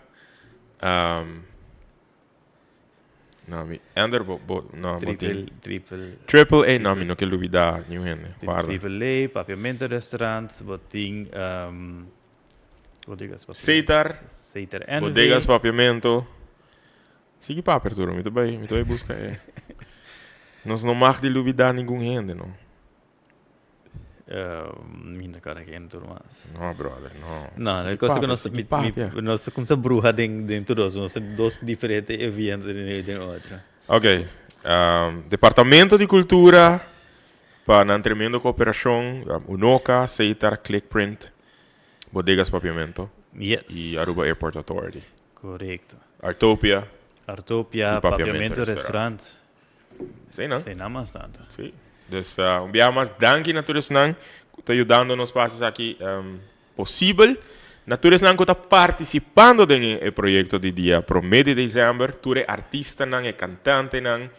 no mi Ender bo bo no bo tin Triple Triple A no mi no ke lubida niun hende guarda. Triple A, Papiamento Restaurant, bo tin Bodegas Papiamento. Seitar, Seitar NV. Bodegas Papiamento. Sigui papia Arturo, mi ta bai, mi ta bai buska e. Nos no mag di lubida ningun hende, no. Mi no kòrda ken tur mas. No, brother, no. No, e cosa ku nos, mi, mi, nos a kumsa bruha den, den tur dos. Nos dos diferente evento den, den otro. Ok. Um, Departamento di Cultura pa nan tremendo cooperacion, um, Unoca, Seitar, Clickprint, Bodegas Papiamento Yes. y Aruba Airport Authority. Correcto. Artopia. Artopia, Y Papiamento Papiamento Restaurant. Sí, no? Sí, nada mas tanto. Sí. Dus uh, un biaha mas danki na tur esnan ku ta yudando nos pa hasi esaki um, posibel. Na tur esnan ku ta partisipando den e, e proyekto di dia promé di desèmber, tur e artistanan, e kantantenan,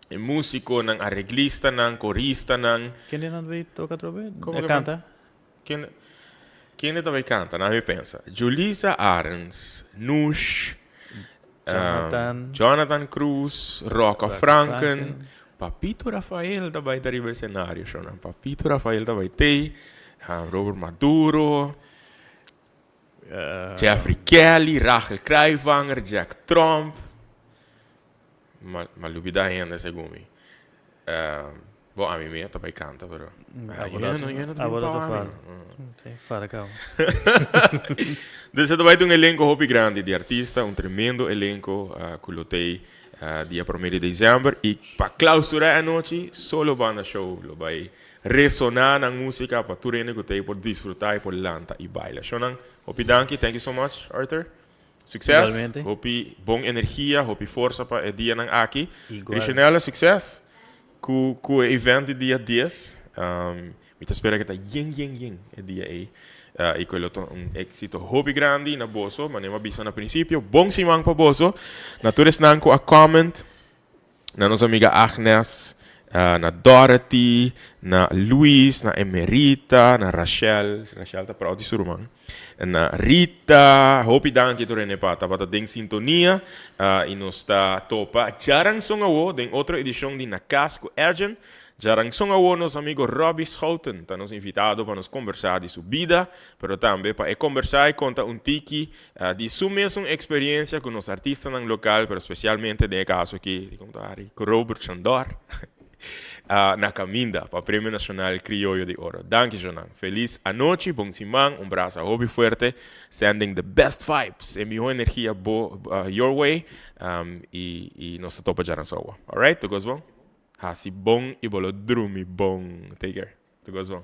e músikonan, areglistanan, koristanan. Kende nan ta toka atrobe? Komo E ke kanta? Kende, kende ta bay kanta? Nan mi pensa. Julisa Arends, Nush, Jonathan. Jonathan Cruz, Rocco Rocco Franken, Franken. Papito Rafael ta bay ta riba escenario, shownan. Papito Rafael ta bay tey, Robert Maduro, Jeffrey Kelly, Rachel Kruivanger, Jack Tromp. Ma ma lubida hende segun mi. Bo ami mi ta bai canta pero Abo ta fala. Si, fala cabo. Dus e ta bai ta un elenco hopi grandi di artista, un tremendo elenco cu lo tey dia prome di december y pa clausura e anochi Solo Banda Show lo bai resona nan musica pa tur hende cu tey por disfruta y por lanta y baila. Shownan hopi danki, thank you so much Arthur. Succes, Igualmente. hopi bon energia, hopi forsa pa e dianan aki. Igual. Richenella, succes cu cu e event di dia dies. Um, mi ta spera cu ta yen yen yen e dia ey. Uh, y cu e lo ta un exito hopi grandi na boso, manera mi a bisa na principio. Bon siman pa boso. Na tur esnan cu a comment, Na nos amiga Agnes, na Dorothy, na Luis, na Emerita, na Rachel, Rachel ta proud di su ruman, na Rita, hopi danki tur hende pa tabata den sintonia y nos ta topa djaranson awo den otro edicion di Na Cas cu Ergen. Djaranson awo nos amigo Robbie Schouten ta nos invitado pa nos combersa di su bida, pero tambe pa e combersa y conta un tiki Di su mesun experiencia cu nos artistanan local, pero specialmente den e caso aki di como ta Harry, cu Robert Chandor, na caminda pa Premio Nacional Crioyo di Oro. Danki Jonan. Feliz anochi, bon siman, un brasa hopi fuerte, sending the best vibes, e miho energia bo your way, y y nos ta topa djaransoa. Alright, tur cos bon? Haci bon y bo lo drumi bon. Take care. Tur cos bon.